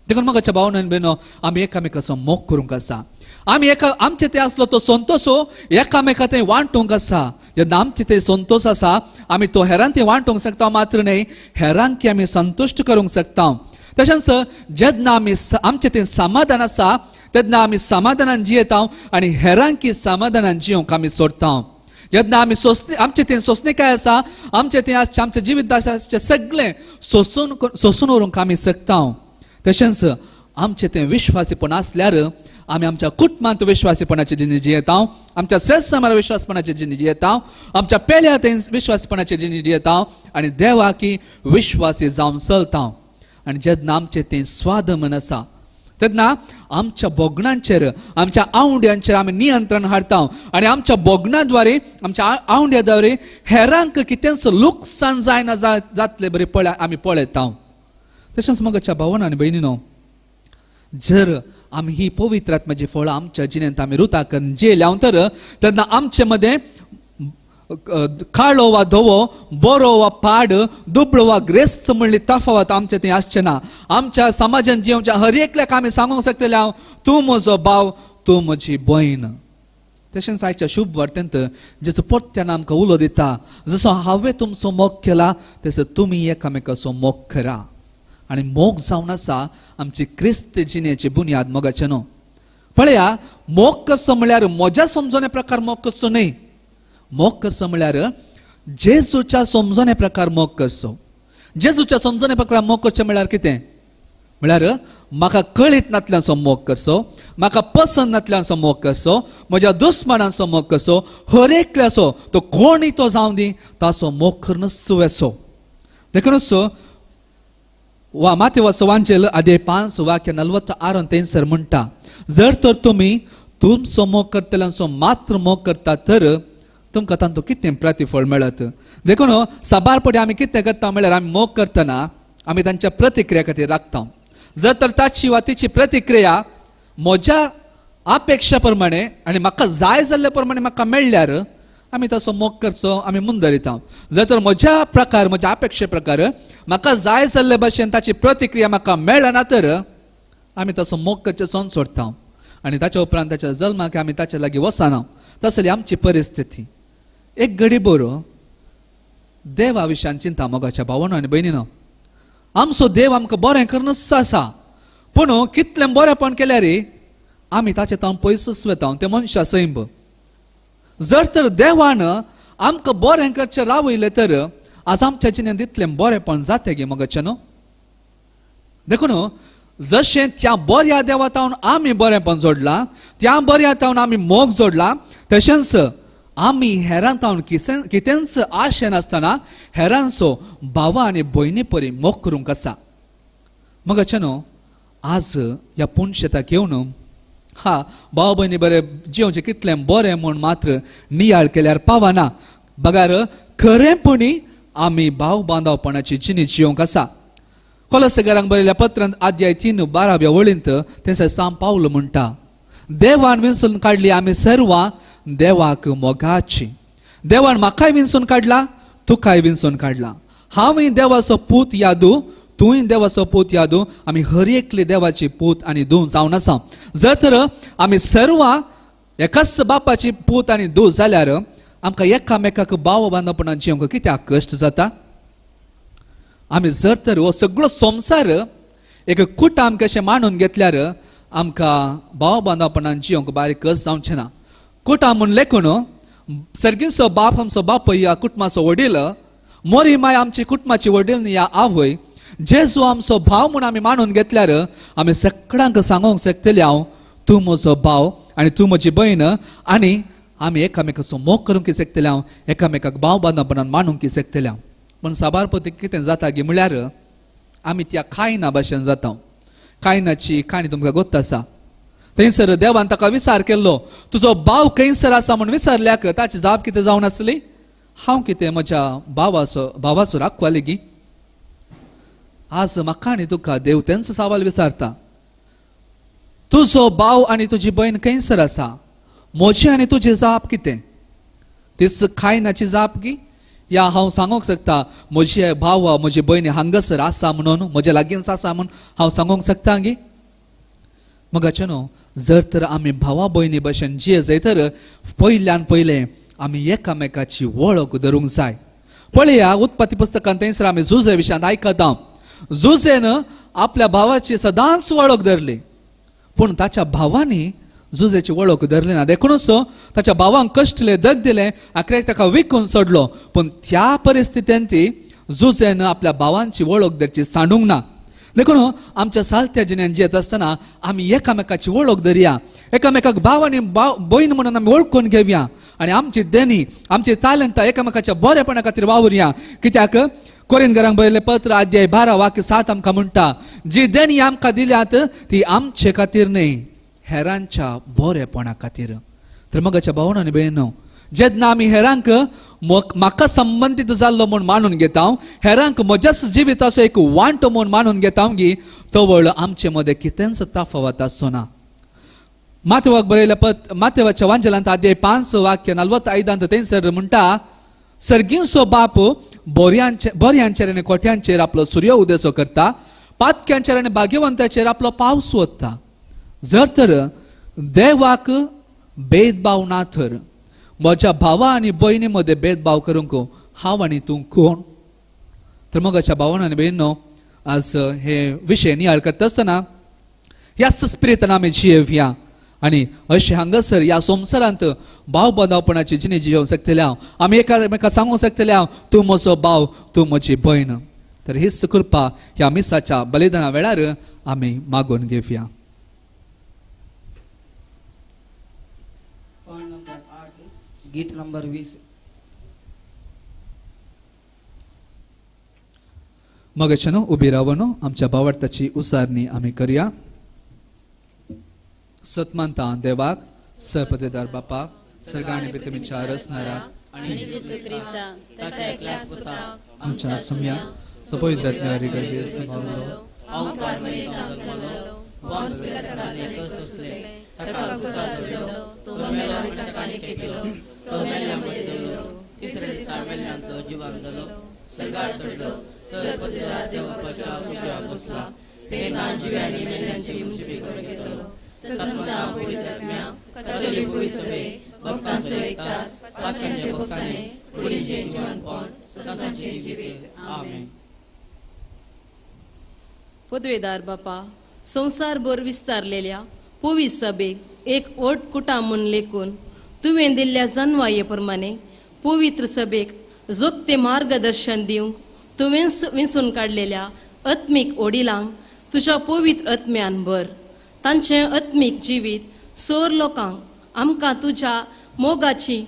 देखून म्हाका भावना भयणो आमी एकामेकाचो मोग करूंक आसा. आमी एका आमचे ते आसलो तो संतोष एकामेका ते वांटूंक आसा. जेन्ना आमचे ते संतोष आसा आमी तो हेरांक ते वांटूंक शकता, मात्र न्हय हेरांक आमी संतुश्ट करूंक शकता. तशेंच जेन्ना आमी आमचे ते समाधान आसा तेन्ना आमी समाधानान जियेता आनी हेरांकी समाधानान जिवंक आमी सोडता. जेन्ना आमी सोंसणे आमचे ते सोंसणेकाय आसा, आमचे ते आसचें आमचें जिवीत आसचें सगळें सोंसून सोंसून व्हरूंक आमी शकता. तशेंच आमचें तें विश्वासीपण आसल्यार आमी आमच्या कुटुंबांत विश्वासीपणाची जिणी जियेता, आमच्या सेसमार विश्वासपणाची जिणी जियेता, आमच्या पेल्या ते विश्वासपणाची जिणी जियेता आनी देवाकी विश्वासी जावन चलता. आनी जेन्ना आमचें तें स्वादमन आसा तेन्ना आमच्या भोगणांचेर आमच्या आवड्यांचेर आमी नियंत्रण हाडता आनी आमच्या भोगणाद्वारे आमच्या आवड्याद्वारे हेरांक कितेंच लुकसाण जायना जातलें बरें पळय आमी पळयता. तशेंच मगाच्या भावना आनी भयणीनो जर आमी ही पवित्र आत्म्याची फळां आमच्या जिणेंत आमी रुता करून जियेल्या तर तेन्ना आमचे मदें काळो वा धवो, बरो वा पाड, दुबळो वा ग्रेस्त म्हणली तफावत आमचे थंय आसचें ना. आमच्या समाजान जिवच्या हर एकल्याक आमी सांगूंक शकतले हांव तूं म्हजो भाव, तूं म्हजी भयण. तशेंच आयच्या शुभ वार्तेंत जेचो परत्यान आमकां उलो दिता जसो हांवें तुमचो मोग केला तसो तुमी एकामेकाचो मोग करा. आनी मोग जावन आसा आमची क्रिस्त जिणेची बुन्याद मोगाचें न्हू. पळया मोग कसो म्हळ्यार म्हज्या समजणे प्रकार मोग कसो न्हय. मोग कसो म्हळ्यार जेजूच्या समजणे प्रकार मोग कसो. जेजूच्या समजणे प्रकार मोग करचें म्हळ्यार कितें म्हळ्यार म्हाका कळीत नातल्यांचो मोग करचो, म्हाका पसंत नातल्यांचो मोग करचो, म्हज्या दुस्मानांचो मोग करचो, हर एकल्याचो तो कोणूय तो जावं दी ताचो मोग करूनच वेचो. देखूनच वा मातेवाचो वांजेल आदे 5 वाक्य 46 थंयसर म्हणटा जर तर तुमी तुमचो मोग करतल्यांचो मात्र मोग करता तर तुमकां तांचो कितें प्रतिफळ मेळत. देखून साबार पटी आमी कितें करता म्हळ्यार आमी मोग करतना आमी तांच्या प्रतिक्रिया खातीर राखता. जर तर ताची वा तिची प्रतिक्रिया म्हज्या अपेक्षा प्रमाणे आनी म्हाका जाय जाल्ले प्रमाणे म्हाका मेळ्ळ्यार आमी ताचो मोग करचो आमी मुंदरिता. जर तर म्हज्या प्रकार म्हज्या अपेक्षे प्रकार म्हाका जाय जाल्ले भाशेन ताची प्रतिक्रिया म्हाका मेळना तर आमी ताचो मोग करचें सोन सोडता आनी ताच्या उपरांत ताच्या जल्माक आमी ताच्या लागीं वचना. तसली आमची परिस्थिती. एक घडी बरो देवा विशयान चिंता मोगाच्या भावनो आनी भयणीनो. आमचो देव आमकां बरें करूनच आसा, पूण कितलें बरेंपण केल्यार आमी ताचे तावन पयसच वता तें मनशा सैंब. जर तर देवान आमकां बरें करचें रावयलें तर आज आमच्या जिणेंत इतलें बरेंपण जातें गे मोगाचें न्हू. देखून जशें त्या बऱ्या देवा तावन आमी बरेंपण जोडलां, त्या बऱ्या तावन आमी मोग जोडला, तशेंच आमी हेरां तावन कितेंच आशे नासतना हेरांचो भावा आनी भयणी परी मोग करूंक आसा. मोगाचें न्हू आज ह्या पुणशेताक येवन हा भाव भयणी बरें जिवचें कितलें बरें म्हूण मात्र नियाळ केल्यार पावना, बगार खरेंपणी आमी भाव बांदवपणाची जिणी जियोंक आसा. कोलसगरांक बरयल्या पत्रांत अध्याय 3 12व्या वळींत थंयसर सांत पावल म्हणटा, देवान विंचून काडली आमी सर्वां देवाक मोगाची. देवान म्हाकाय विंचून काडला, तुकाय विंचून काडला. हांवूय देवाचो पूत यादू, तूंय देवाचो पूत यादू. आमी हर एकली देवाची पूत आनी धूव जावन आसा. जर तर आमी सर्वां एकाच बापाची पूत आनी धूव जाल्यार आमकां एकामेकाक भाव बांदपणान जिवंक कित्याक कश्ट जाता? आमी जर तर हो सगळो संवसार एक कुटाम कशें मांडून घेतल्यार आमकां भाव बांदपणान जिवंक बारीक कश्ट जावचें ना. कुटाम म्हूण लेखून सर्गींचो बाप आमचो बापूय ह्या कुटुंबाचो वडील, मोरी माय आमची कुटुंबाची वडील न्ही ह्या आवय, जेजू आमचो भाव म्हूण आमी मानून घेतल्यार आमी सगळ्यांक सांगूंक शकतले, हांव तूं म्हजो भाव आनी तूं म्हजी भयण. आनी आमी एकामेकाचो मोग करूंक शकतले, हांव एकामेकाक भाव बांदपणान मानूंक शकतले हांव. पूण साबार पती कितें जाता गी म्हळ्यार आमी त्या कायना भाशेन जाता. कायनाची काणी तुमकां गोत्त आसा. थंयसर देवान ताका विचार केल्लो, तुजो भाव खंयसर आसा म्हूण विचारल्याक ताची जाप कितें जावन आसली? हांव कितें म्हज्या भावाचो राखवाली गी? आज म्हाका आनी तुका देव तेंच सवाल विचारता, तुजो भाव आनी तुजी भयण खंयसर आसा? म्हजी आनी तुजी जाप कितें? तीच कायनाची जाप गी? या हांव सांगूंक शकता म्हजी भाव म्हजी भयणी हांगासर आसा म्हणून, म्हज्या लागींच आसा म्हणून हांव सांगूंक शकता गी? मगाचें न्हू, जर तर आमी भावा भयणी भशेन जिये जाय तर पयल्यान पयलें आमी एकामेकाची वळख धरूंक जाय. पळया उत्पत्ती पुस्तकान थंयसर आमी जुजे विशयांत आयकता. जुजेन आपल्या भावाची सदांच वळख धरली, पूण ताच्या भावांनी जुजेची वळख धरली ना. देखूनच ताच्या भावांक कश्टले, दग दिले, आखरेक ताका विकून सोडलो. पूण त्या परिस्थितीन ती जुजेन आपल्या भावांची वळख धरची सांडूंक ना. देखून आमच्या सालत्या जिण्यान जियेत आसतना आमी एकामेकाची वळख धरया, एकामेकाक भाव आनी भयण म्हणून आमी वळखून घेवया आनी आमची देणी आमची तालंतां एकामेकाच्या बरेपणा खातीर वावुरया. कित्याक कोरिनगरांक बरयल्लें पत्र अध्याय 12 वाक्य 7 आमकां म्हणटा, जी देणी आमकां दिल्यात ती आमचे खातीर न्हय, हेरांच्या बरेपणा खातीर. तर मगाच्या भावना आनी भयणो, जेन्ना आमी हेरांक म्हाका संबंदीत जाल्लो म्हूण मानून घेता, हेरांक म्हज्याच जिविताचो एक वांटो म्हूण मानून घेता गी, तवळ आमचे मदें कितेंच तफावत आसचो ना. माथेवाक बरयल्या माथेवाच्या वांजेलांत अध्याय 5 वाक्य 45 थंयसर म्हणटा, सर्गींचो बाप बोरयांचेर आनी कोट्यांचेर आपलो सूर्य उदेसो करता, पातक्यांचेर आनी भाग्यवंताचेर आपलो पावस वता. जर तर देवाक भेदभाव ना तर म्हज्या भावा आनी भयणी मदें भेदभाव करूंक हांव आनी तूं कोण? तर मगाच्या भावान आनी भयणो, आज हे विशय नियाळ करता आसतना ह्याच स्पिरितान आमी जियेवया आनी अशें हांगासर ह्या संवसारांत भाव बांदवपणाची जिणी जियोवंक शकतले हांव. आमी एकामेका सांगूंक शकतले हांव, तूं म्हजो भाव, तूं म्हजी भयण. तर हीच कृपा ह्या मिसाच्या बलिदाना वेळार आमी मागून घेवया. पान नंबर 8, गीत नंबर 20. मगाच्यान उबी रावन आमच्या भावार्थाची उसारणी आमी करया. सतमानता देवाक, सरपतेदार बापाक, सर्गानी पितमीच्या रचणाराक आनी जेजू क्रिस्ताक ताच्या एकल्याच पुताक आमच्या सम्या सपवित्र आत्म्यारी गर्भे समावलो, अवतार मरियेंत जल्मलो, पोन्स पिलातान सोंसले, ताका क्रुसार चडयलो, तो मेलो आनी ताका लिपयलो, तो मेल्ल्या मदें देंवलो, तिसऱ्या दिसा मेल्ल्यांतलो जिवान जालो, सर्गार चडलो, सरपतेदार देवाच्या उजव्या बसला, तेन्ना जिव्यांनी मेल्ल्यांची मुंसपी करून घेतलो. सतमंता पवित्र आत्म्या, कथोलीक पवित्र सभे, भक्तांचो एकचार, पातकांचे भोगसाणे, कुडीचें जिवंतपण, सदांचें जिवीत. आमेन. पदवेदार बापा, संवसारभर विस्तारलेल्या पवित्र सभेक एक ओट कुटाम म्हूण लेखून तुवें दिल्ल्या जनवाये प्रमाणे पवित्र सभेक जोगते मार्गदर्शन दिवंक तुवेंच विंचून काडलेल्या आत्मीक वडिलांक तुज्या पवित्र आत्म्यान भर. तांचें आत्मीक जिवीत सोर लोकांक आमकां तुज्या मोगाची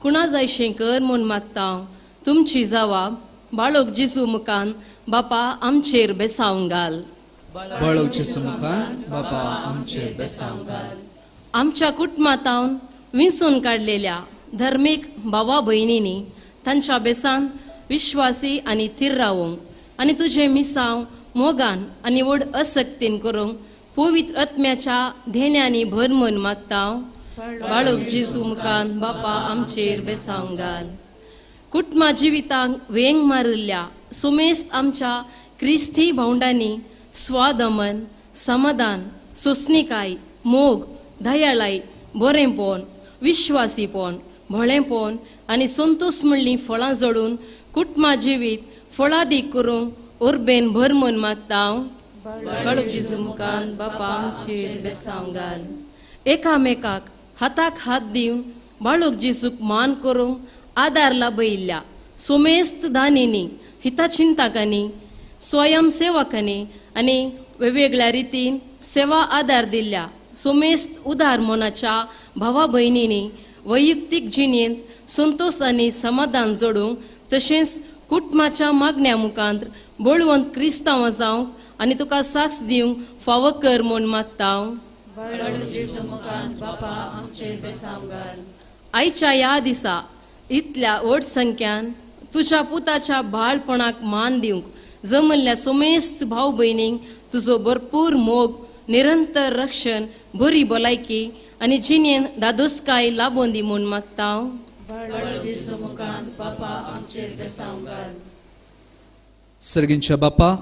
कुणा जायशें कर म्हूण मागता हांव. तुमची जवाब बाळक जिजू मुखान बापा आमचेर बेसावंक घाल. बाळक जेजू मुखार बापा आमचेर बेसावंक घाल. आमच्या कुटुंबांतावन विंचून काडलेल्या धर्मीक भावा भयणींनी तांच्या बेसान विश्वासी आनी थीर रावूंक आनी तुजें मिसांव मोगान आनी व्हड असक्तीन करूंक पवित्र आत्म्याच्या धेण्यांनी भर म्हूण मागता. बाळक जेजू मुखान बापा आमचेर बेसांव घाल. कुटुंबा जिवितांक वेंग मारिल्ल्या सुमेस्त आमच्या क्रिस्ती भावंडांनी स्वादमन, समाधान, सोसणीकाय, मोग, दयाळाय, बरेंपण, विश्वासीपण, भोळेपण आनी संतोष म्हणलीं फळां जोडून कुटुंबा जिवीत फळादीक करूंक उर्बेन भर म्हूण मागता. बाळक जेजू मुखान बापा आमचेर बेसांव घाल. एकामेकाक हाताक हात दिवन बाळक जेजूक मान करूंक आदार लाभयिल्ल्या सोमेस्त दानींनी, हितचिंतकांनी, स्वयंसेवकांनी आनी वेगवेगळ्या रितीन सेवा आदार दिल्ल्या सोमेस्त उदार मनाच्या भावा भयणींनी वैयक्तीक जिणेंत संतोष आनी समाधान जोडूंक तशेंच कुटुंबाच्या मागण्या मुखांत बळवंत क्रिस्तांव जावंक आनी तुका साक्ष दिवंक फावो कर म्हूण मागता. आयच्या ह्या दिसा इतल्या व्हड संख्यान तुज्या पुताच्या बाळपणाक मान दिवंक जमल्ल्या सोमेस्त भाव भयणींक तुजो भरपूर मोग, निरंतर रक्षण, बरी भलायकी आनी जिणेन दादोसकाय लाबोवन दी म्हूण मागता. सर्गींच्या बापा,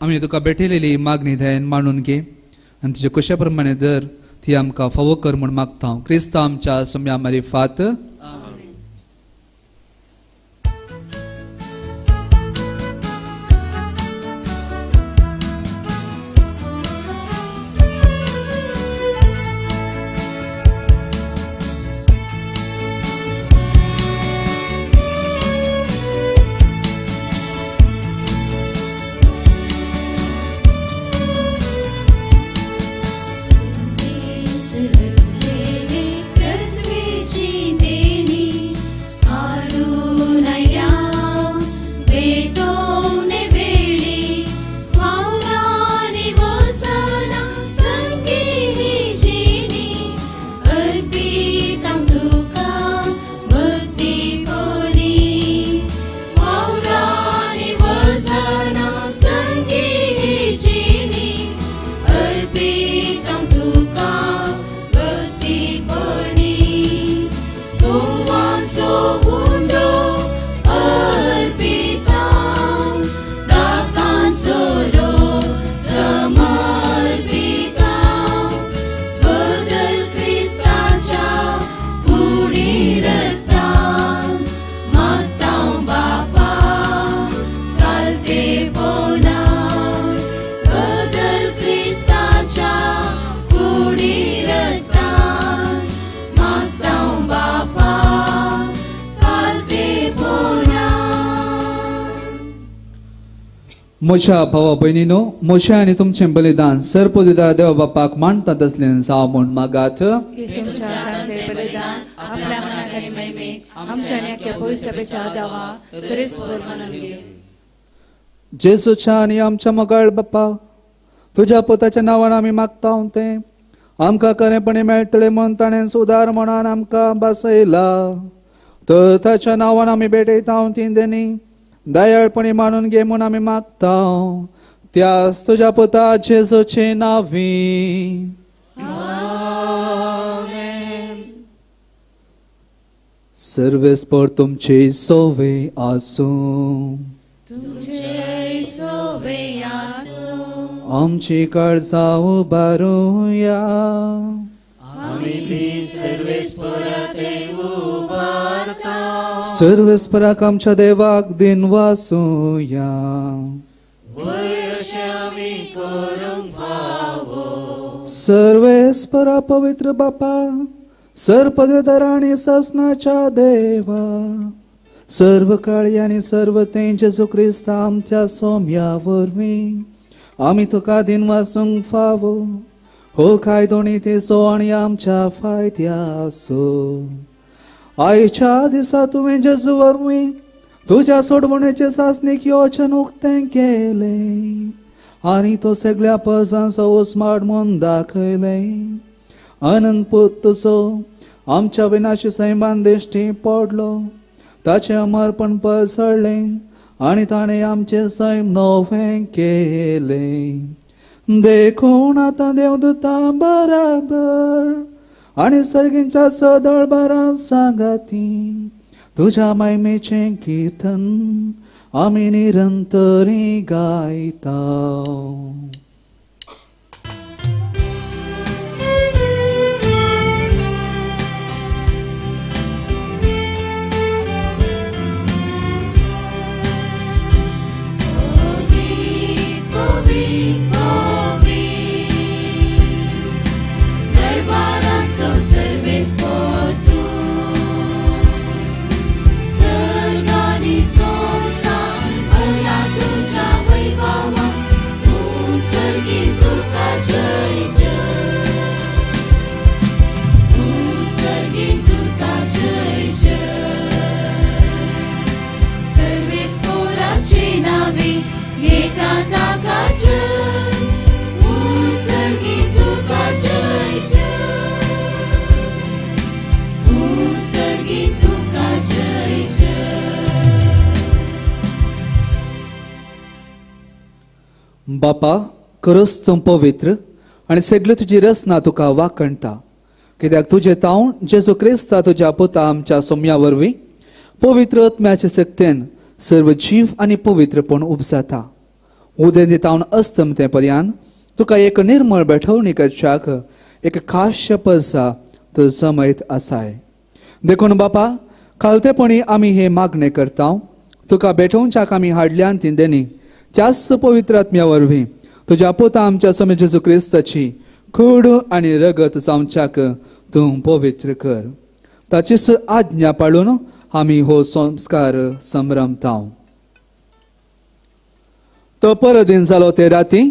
आमी तुका भेटयलेली मागणी दयेन मांडून घे आनी तुजे कशा प्रमाणे धर ती आमकां फावो कर म्हूण मागता. क्रिस्तांव आमच्या सम्या मारिफात. म्हज्या भावा भयणीनो, म्हजें आनी तुमचें बलिदान सर्वपदवीधर देवा बापाक मानतात असलें जावं म्हूण मागात. जेजूच्या आनी आमच्या मोगाळ बापा, तुज्या पुताच्या नांवान आमी मागता तें आमकां खरेंपणी मेळटलें म्हूण ताणें सुदार म्हणान आमकां बसयला. तर ताच्या नांवान आमी भेटयता ती देणी दयाळपणी मानून घे म्हूण आमी मागता. त्याच तुज्या पुता जेजूचे नांवी. सर्वेस्पर तुमचे सोवे आसूं. आमची काळजां उबारुया. सर्वेस्पराक आमच्या देवाक दिन वासूया. सर्वेस्परा पवित्र बापा, सर्वपदवीधर आनी सासणाच्या देवा, सर्व काळी आनी सर्व तें जेजू क्रिस्ता आमच्या सोम्या वरवीं आमी तुका दिन वासूंक फावो. हो कायदो नीतीचो आनी आमच्या फायद्याचो. आयच्या दिसा तुवें जेजू वरवीं तुज्या सोडवणेचे सासणीक योजन उक्तें केलें आनी तो सगळ्या पजांचो उस्माड म्हूण दाखयलें. अनंत पूत तुजो आमच्या विनाशी सैमान दिश्टी पडलो. ताचें अमरपण पसळ्ळें आनी ताणें आमचें सैम नवें केलें. देखून आतां देवदूतां बराबर आनी सर्गींच्या सदळबारां सांगाती तुज्या मायमेचें किर्तन आमी निरंतरी गायता. बापा, खरोच तूं पवित्र आनी सगळी तुजी रचना तुका वाखणटा, कित्याक तुजें तावन जेजू क्रिस्ता तुज्या पुता आमच्या सोम्या वरवीं पवित्र आत्म्याचे शक्तेन सर्व जीव आनी पवित्रपण उपजाता. उदेंती तावन अस्तमते पर्यान तुका एक निर्मळ बेठवणी करच्याक एक खास परसा तूं जमयत आसाय. देखून बापा, खालतेपणी आमी हे मागणें करता, तुका बेठोवच्याक आमी हाडल्यान ती देणी त्याच पवित्र आत्म्या वरवीं तुज्या पुता आमच्या स्वामी जेजू क्रिस्ताची कूड आनी रगत जावच्याक तूं पवित्र कर. ताचीच आज्ञा पाळून आमी हो संस्कार संभ्रमता. तो परदीन जालो ते राती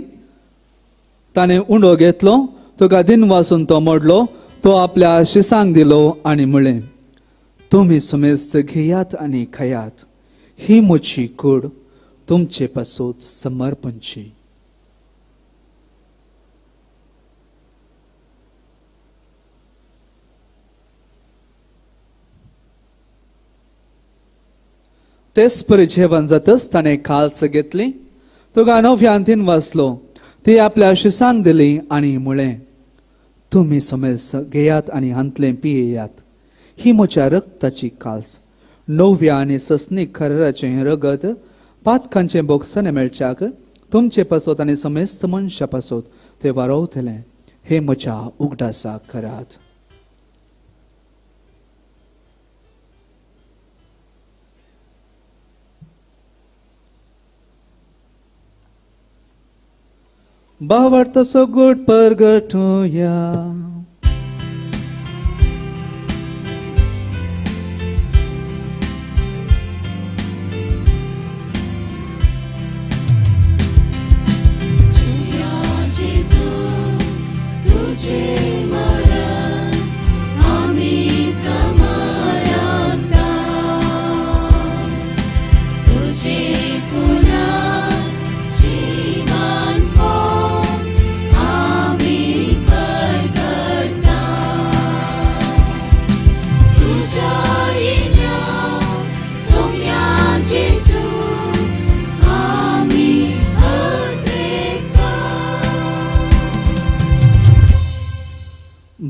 ताणें उंडो घेतलो, तुका दिन वासून तो मोडलो, तो आपल्या शिसांक दिलो आनी म्हळें, तुमी समेस्त घेयात आनी खायात, ही म्हजी कूड तुमचे पासत समर्पणची. तेच परी जेवण जातच ताणें काल्स घेतली, तुका नव्यान तीन वाचलो, ती आपल्या शिसांक दिली आनी म्हळें, तुमी समेस्त घेयात आनी हांतलें पियेयात, ही म्हज्या रक्ताची काल्स, नव्या आनी सस्नीक खराचें हें रगत पातकांचें बोगसणें मेळच्याक तुमचे पासत आनी समेस्त मनशां पासत ते वारोवतले, हे म्हज्या उगडासाक करात. भावार्थाचो गोड परगटुया.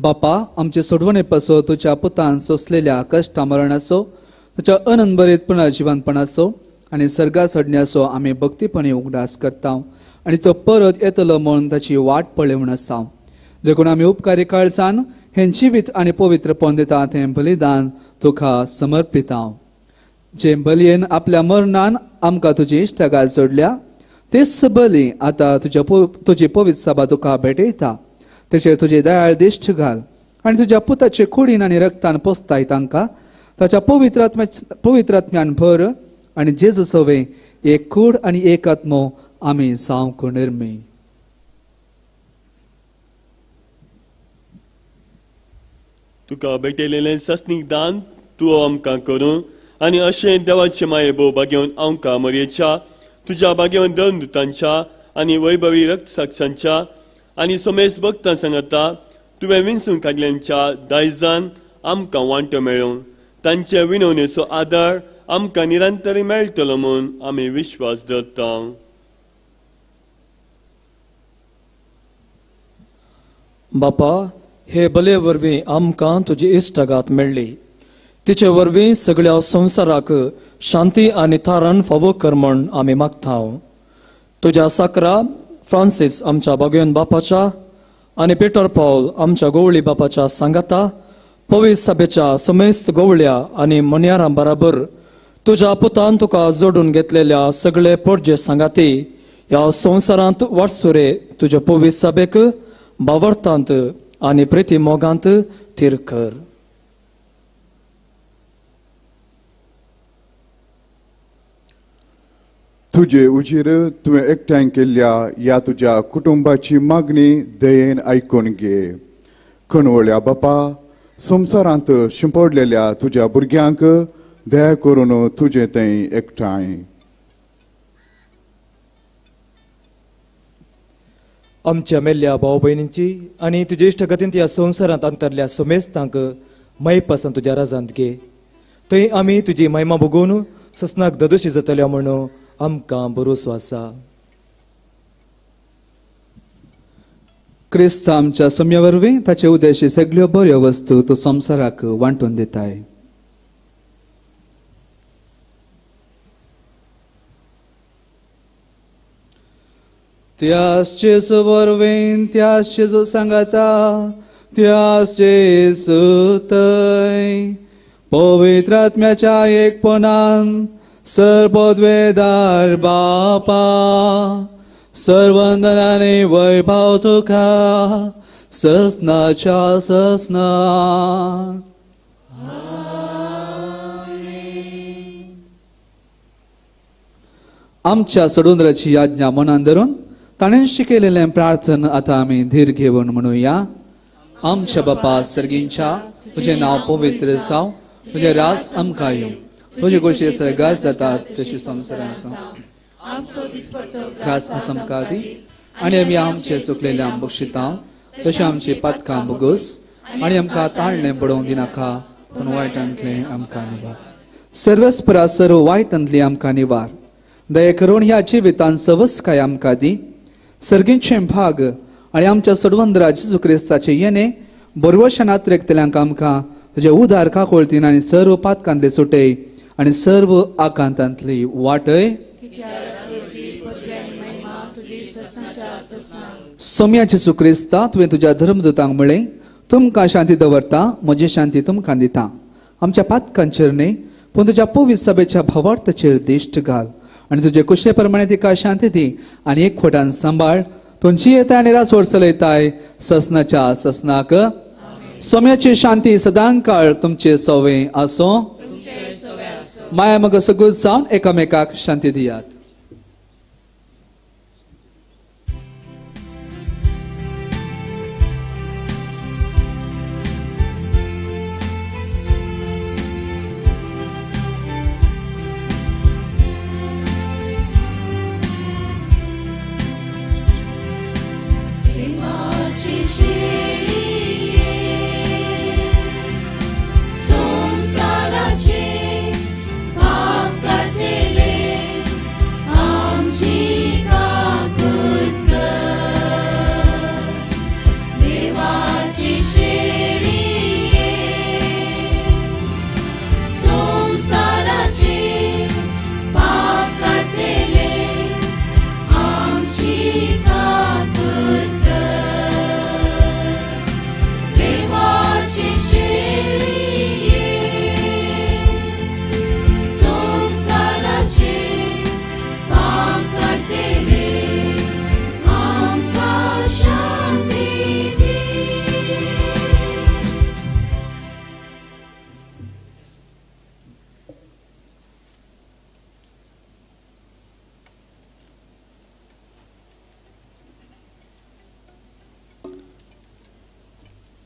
बापा, आमचे सोडवणे पासो तुज्या पुतान सोंसलेल्या कश्टा मरणाचो, तुज्या अनंतभरीत पुनर्जिवनपणाचो आनी सर्गा सोडण्याचो आमी भक्तीपणी उगडास करता आनी तो परत येतलो म्हणून ताची वाट पळोवन आसा. देखून आमी उपकारी काळजान हें जिवीत आनी पवित्रपण दिता तें बलिदान तुका समर्पिता. जे बलयेन आपल्या मरणान आमकां तुजी इश्टागात जोडल्या तेच बली आतां तुजी पवित्र सभा तुका भेटयता. तेचेर तुजी दयाळ दिश्ट घाल आनी तुज्या पुताचे कुडीन आनी रक्तान पोसताय तांकां ताच्या पवित्र आत्म्यान भर आनी जेजू सवे एक कूड आनी एक आत्मो आमी जावंक निर्मी. तुका भेटयलेलें सस्नीक दान तूं आमकां करूं आनी अशें देवाचे माये भोव भाग्यवन आमकां मरयेच्या तुज्या भाग्यवन दंदुतांच्या आनी वैभवी रक्तसाक्षांच्या आनी समेस्त भक्तां सांगता तुवें विंचून काडल्यांच्या दायजान आमकां वांटो मेळोवन तांचे विनवणेचो आदार आमकां निरंतर मेळटलो म्हूण आमी विश्वास दवरता. बापा, हे बले वरवीं आमकां तुजी इश्टागात मेळ्ळी. तिचे वरवीं सगळ्या संवसाराक शांती आनी थारान फावो कर म्हण आमी मागता. तुज्या साकरा फ्रांसीस आमच्या बागेवन बापाच्या आनी पिटर पावल आमच्या गोवळी बापाच्या सांगाता पवित्र सभेच्या समेस्त गोवळ्या आनी मन्यारां बराबर तुज्या पुतान तुका जोडून घेतलेल्या सगळे पोरजे सांगाती ह्या संवसारांत वाटसुरे तुज्या पवित्र सभेक बावरतांत आनी प्रिती मोगांत थीर कर. तुजे उजीर तुवें एकठांय केल्ल्या ह्या तुज्या कुटुंबाची मागणी दयेन आयकून घे. कणवळ्या बापा, संवसारांत शिंपडलेल्या तुज्या भुरग्यांक दया करून तुजें थंय एकठांय. आमच्या मेल्ल्या भाव भयणींची आनी तुजे इश्टगतींत ह्या संवसारांत अंतरल्या समेस्तांक मायपासान तुज्या राजांत घे. थंय आमी तुजी महिमा भोगोवन ससनाक ददोशी जातल्या म्हणून आमकां भरोसो आसा. क्रिस्त आमच्या सम्या वरवीं ताचे उद्देशी सगळ्यो बऱ्यो वस्तू तो संवसाराक वांटून दिताय. त्यास जेजू वरवीं, त्यास जेजू सांगाता, त्यास जेजू थंय पवित्र आत्म्याच्या एकपणान सर्वोद्वेदार बापा सर्वंदनाने वैभव तुका ससनाच्या ससना. आमच्या सोडूंद्राची आज्ञा मनान धरून ताणें शिकयलेलें प्रार्थना आतां आमी धीर घेवन म्हणुया. आमच्या बापा सर्गींच्या, तुजें नांव पवित्र जावं, तुजें राज आमकां येवं, तुजे गोश्टी सर्गात जातात तशी संवसारांत ग्रास आमकां दी आनी आमी आमचे चुकलेल्या बक्षिता तशें आमची पातकां बोगस आनी आमकां ताळणें पडोवंक दिनाका, पूण वायटांतलें आमकां निवार. सर्वस्परा सर्व वायटांतली आमकां निवार. दया करून ह्या जिवितान सवस्काय आमकां दी. सर्गींचे भाग आनी आमच्या सोडवंदरा जेजू क्रिस्ताचे येणे बरवशान आत्रेकतल्यांक आमकां तुजे उदार काकोळतीन आनी सर्व पातकांतले सुटय आनी सर्व आकांतांतली वाटय. सोम्या जेजू क्रिस्ता, तुवें तुज्या धर्मदूतांक म्हळें, तुमकां शांती दवरता, म्हजी शांती तुमकां दिता. आमच्या पातकांचेर न्हय पूण तुज्या पवित्र सभेच्या भावार्थाचेर दिश्ट घाल आनी तुजे कुशे प्रमाणे तिका शांती दी आनी एक खोटान सांबाळ. तुमची येताय आनी राजवट चलयताय ससनाच्या ससनाक. सोम्याची शांती सदांकाळ तुमचे सवे आसो. माया मग सगळं जावन एकामेकाक शांती दियात.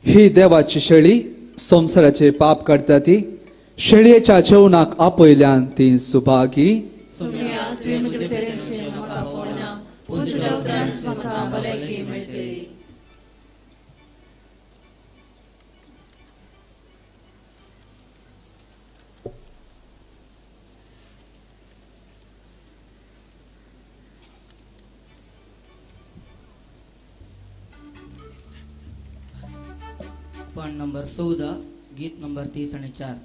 ही देवाची शेळी संवसाराचे पाप काडटा ती शेळयेच्या जेवणाक आपयल्यान ती सुभागी. पान नंबर 14, गीत नंबर 30 आणि 4.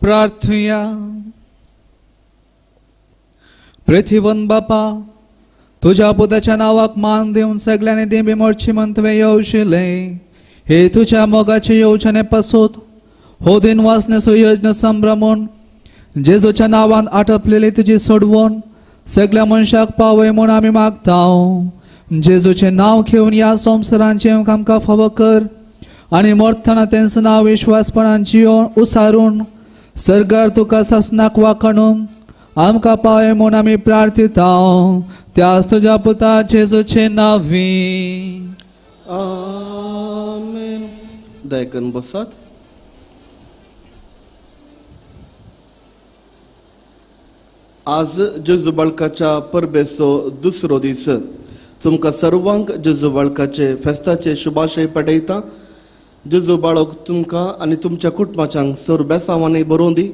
प्रार्थुया. पृथ्वीवन बापा, तुज्या पुताच्या नांवाक मान दिवन सगळ्यांनी देंबी मोडची म्हण तुवें येवशिलें. हे तुज्या मोगाचे येवजणे पासत हो दिन वाचण्याचो यज्ञ संभ्रमून जेजूच्या नांवान आटपलेली तुजी सोडवून सगळ्या मनशाक पावय म्हूण आमी मागता. जेजूचें नांव घेवन ह्या संवसारान जेवंक आमकां फावो कर आनी मरतना तेंचो नांव विश्वासपणान जियोवन उसारून सरकार तुका सासनाक वाखणून आमकां पावय म्हूण आमी प्रार्थिता. त्याच तुज्या पुता जेजूचे नांवी आमेन. दयाकरून बसात. आज जेजू बाळकाच्या परबेचो दुसरो दीस. तुमकां सर्वांक जेजू बाळकाचे फेस्ताचे शुभाशय पठयता. जेजू बाळक तुमकां आनी तुमच्या कुटुंबाच्यांक सर बेसांवांनी बरोवन दी.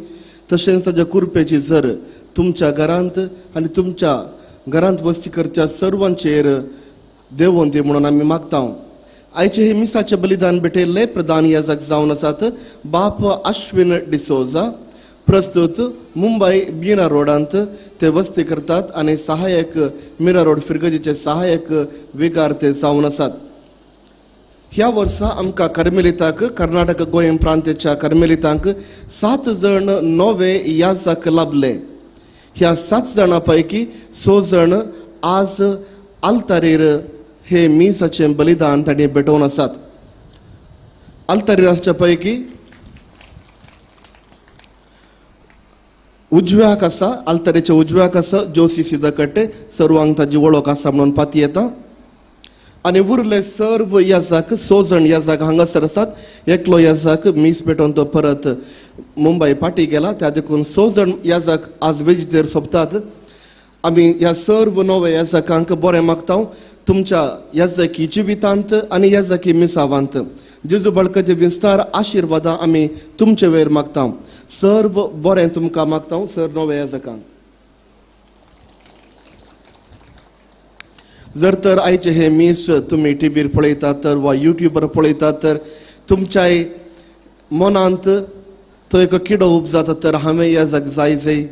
तशेंच ताच्या कुरपेची झर तुमच्या घरांत आनी तुमच्या घरांत वस्ती करच्या सर्वांचेर देवोन दी म्हणून आमी मागता. आयचे हे मिसाचे बलिदान भेटयल्ले प्रधान याजक जावन आसात बाप अश्विन डिसोजा. प्रस्तुत मुंबय मीरा रोडांत ते वस्ती करतात आनी सहायक मीरा रोड फिरगजीचे सहायक विगार ते जावन आसात. ह्या वर्सा आमकां कर्मेलिताक कर्नाटक गोंय प्रांताच्या कर्मेलितांक 7 जण नवे याजक लाभले. ह्या 7 जाणां पैकी 6 जण आज आल्तारीर हे मिसाचें बलिदान तांणी भेटोवन आसात. आल्तारीर आसच्या पैकी उजव्याक आसा, आल्तारेच्या उजव्याक आसा जोसी सिदकट्टे, सर्वांक ताजी वळख आसा म्हणून पाती येता. आनी उरले सर्व याजक 6 जण याजक हांगासर आसात. एकलो याजक मीस पेटोवन तो परत मुंबय पाटी गेला, त्या देखून 6 जण याजक आज वेजितेर सोंपतात. आमी ह्या सर्व नव्या याजकांक बरें मागता तुमच्या याजकी जिवितांत आनी याजकी मिसावांत जेजू बाळकाचे विस्तार आशिर्वादां आमी तुमचे वयर मागता. सर्व बरें तुमकां मागता सर नव्या याजकांक. जर तर आयचे हे मीस तुमी टीव्हीर पळयतात तर वा युट्यूबार पळयतात तर तुमच्याय मनांत तो एक किडो उपजाता तर हांवें याजक जाय जाय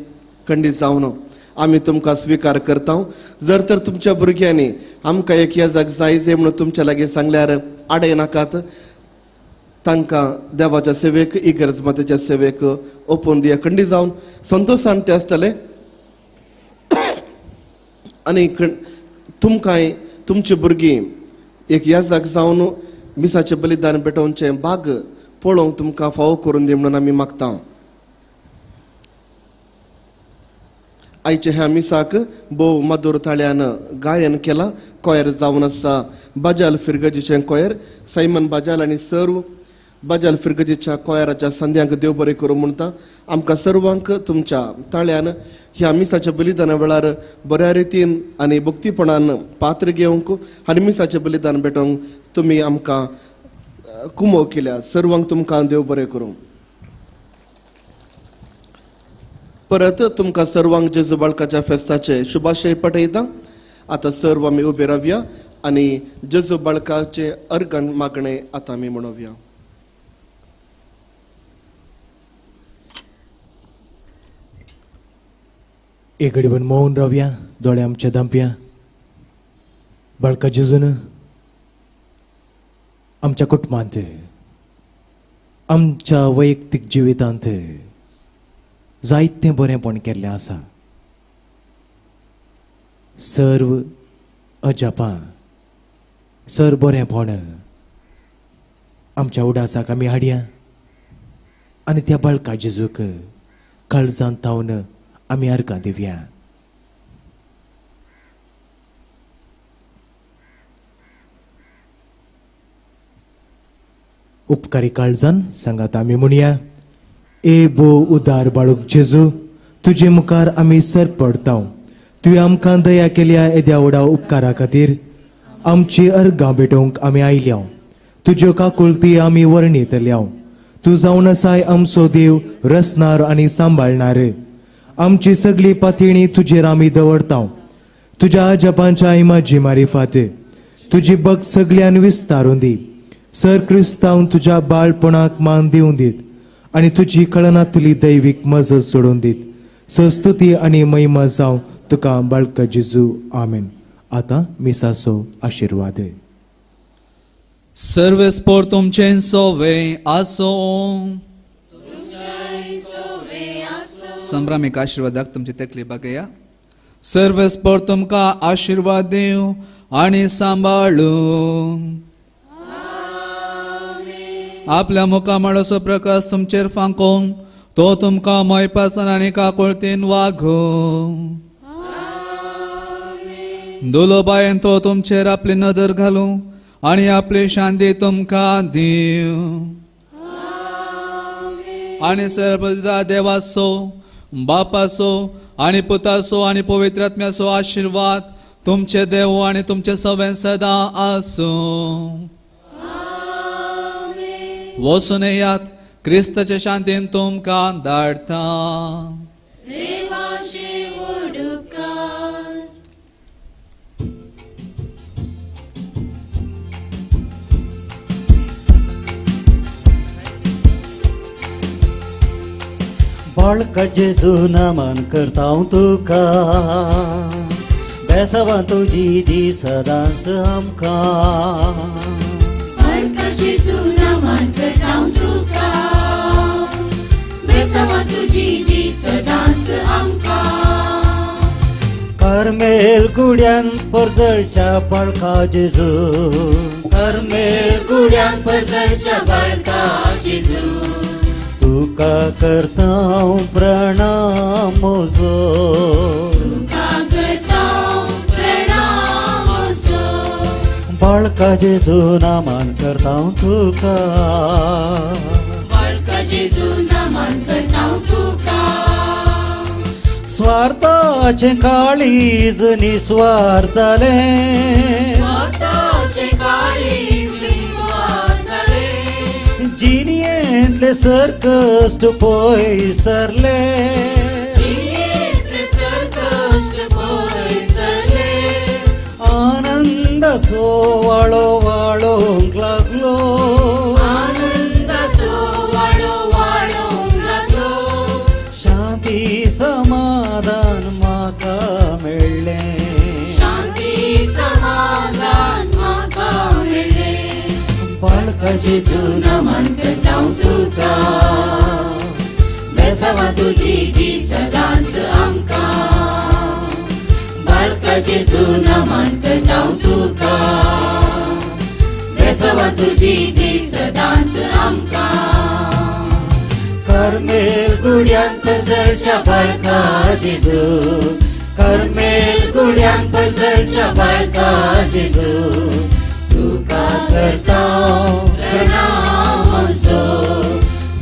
खंडीत जावन आमी तुमकां स्विकार करता. जर तर तुमच्या भुरग्यांनी आमकां एक याजक जाय जाय म्हणून तुमच्या लागीं सांगल्यार आडय नाकात. तांकां देवाच्या सेवेक इगर्ज मातेच्या सेवेक ओपून दिया खंडीत जावन संतोशान ते आसतले. आनी तुमकांय तुमची भुरगीं एक याजक जावन मिसाचें बलिदान पेटोवचें बाग पळोवंक तुमकां फावो करून दी म्हणून आमी मागता. आयच्या ह्या मिसाक भोव मधुर ताळ्यान गायन केलां. कोयर जावन आसा बाजाल फिरगजीचें कोयर, सायमन बाजाल आनी सर्व बाजाल फिरगजीच्या कोयराच्या संध्यांक देव बरें करूं म्हणटा. आमकां सर्वांक तुमच्या ताळ्यान ह्या मिसाच्या बलिदाना वेळार बऱ्या रितीन आनी भक्तीपणान पात्र घेवंक आनी मिसाचें बलिदान भेटोवंक तुमी आमकां कुमो केल्या. सर्वांक तुमकां देव बरें करूं. परत तुमकां सर्वांक जेजू बाळकाच्या फेस्ताचे शुभाशय पठयता. आतां सर्व आमी उबे रावया आनी जेजू बाळकाचे अर्गन मागणें आतां आमी म्हणोवया. एक घडीभर मौन रावया, दोळे आमचे धांपया. बाळका जेजून आमच्या कुटुंबांत, आमच्या वैयक्तीक जिवितांत जायतें बरेंपण केल्लें आसा. सर्व अजापां, सर्व बरेंपण आमच्या उडासाक आमी हाडया आनी त्या बाळका जेजूक काळजांत थावन आमी अर्गां दिवया. उपकारी काळजान सांगात आमी म्हणया, ए भो उदार बाळूक जेजू, तुजे मुखार आमी सर पडता. तुवें आमकां दया केल्या येद्या व्हडा उपकारा खातीर आमची अर्गां भेटोवंक आमी आयल्या. तुज्यो काकुळती आमी वर्णितल्या. तूं जावन आसाय आमचो देव, रचणार आनी सांबाळणार. आमची सगळी पातयेणी तुजेर आमी दवरता. तुज्या अजापांच्या इमाजी मारिफात तुजी भक्त सगळ्यान विस्तारून दी. सर क्रिस्तांव तुज्या बाळपणाक मान दिवं दीत आनी तुजी कळनातली दैवीक मजत सोडून दीत. संस्तुती आनी महिमा जावं तुका बाळका जेजू. आमेन. आतां मिसाचो आशिर्वाद. सर्वेस्पोर तुमचें सोवे आसो. संभ्रामीक आशिर्वादाक तुमची तकली बागया. सर्वेस्पोर तुमकां आशिर्वाद दिवं आनी सांबाळू. आपल्या मुखामळाचो प्रकाश तुमचेर फांकोवन तो तुमकां मयपासान आनी काकुळतीन वागूं. दुलोबायेन तो तुमचेर आपली नदर घालूं आनी आपली शांती तुमकां दिवं. आनी सर्वदा देवाचो बापाचो आनी पुताचो आनी पवित्र आत्म्याचो आशिर्वाद तुमचे देव आनी तुमचे सवें सदां आसूं. वचून येयात, क्रिस्ताचे शांतीन तुमकां धाडटा. बाळका जेजू नमन करता हांव तुका, बेसावां तुजी दी सदांच आमकां. बाळका जेजू नमन करता हांव तुका, बेसावां तुजी दी सदांच आमकां. कार्मेल गुड्यान परजळच्या बाळका जेजू, कार्मेल गुड्यान परजळच्या बाळका जेजू, तुका करता प्रणाम म्हजो, तुका करता प्रणाम म्हजो. बाळका जेजू नमन करता तुका, बाळका जेजू नमन करता तुका. स्वार्थाचें काळीज निस्वार जालें, स्वार्थाचें काळीज निस्वार जालें, जिणेंतले सरकश्ट पयसरले, जिणेंतले सरकश्ट पयसरले, आनंदाचो वाळो वाळोवंक लागलो, आनंदाचो वाळो वाळोवंक लागलो. शांती समाधान म्हाका मेळ्ळें, शांती समाधान म्हाका मेळ्ळें. बाळका जेजू नमन करता हांव तुका, बेसावां तुजी दी सदांच आमकां. बाळका जेजू नमन करता हांव तुका, बेसावां तुजी दी सदांच आमकां. कार्मेल गुड्यान परजळच्या बाळका जेजू, कार्मेल गुड्यान परजळच्या बाळका जेजू, तुका करता प्रणाम म्हजो,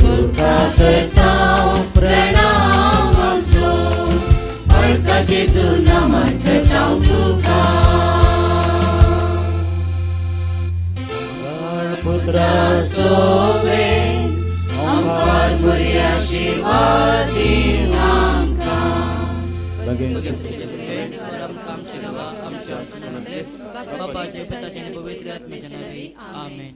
तुका करता प्रणाम म्हजो. बाळका जेजू नमन करता हांव तुका. पुत्रा सोवे ओंकार मोरया आशीर्वाद दीव आमकां. बापाचे, पुताचे आनी पवित्र आत्म्याच्या नांवान आमेन.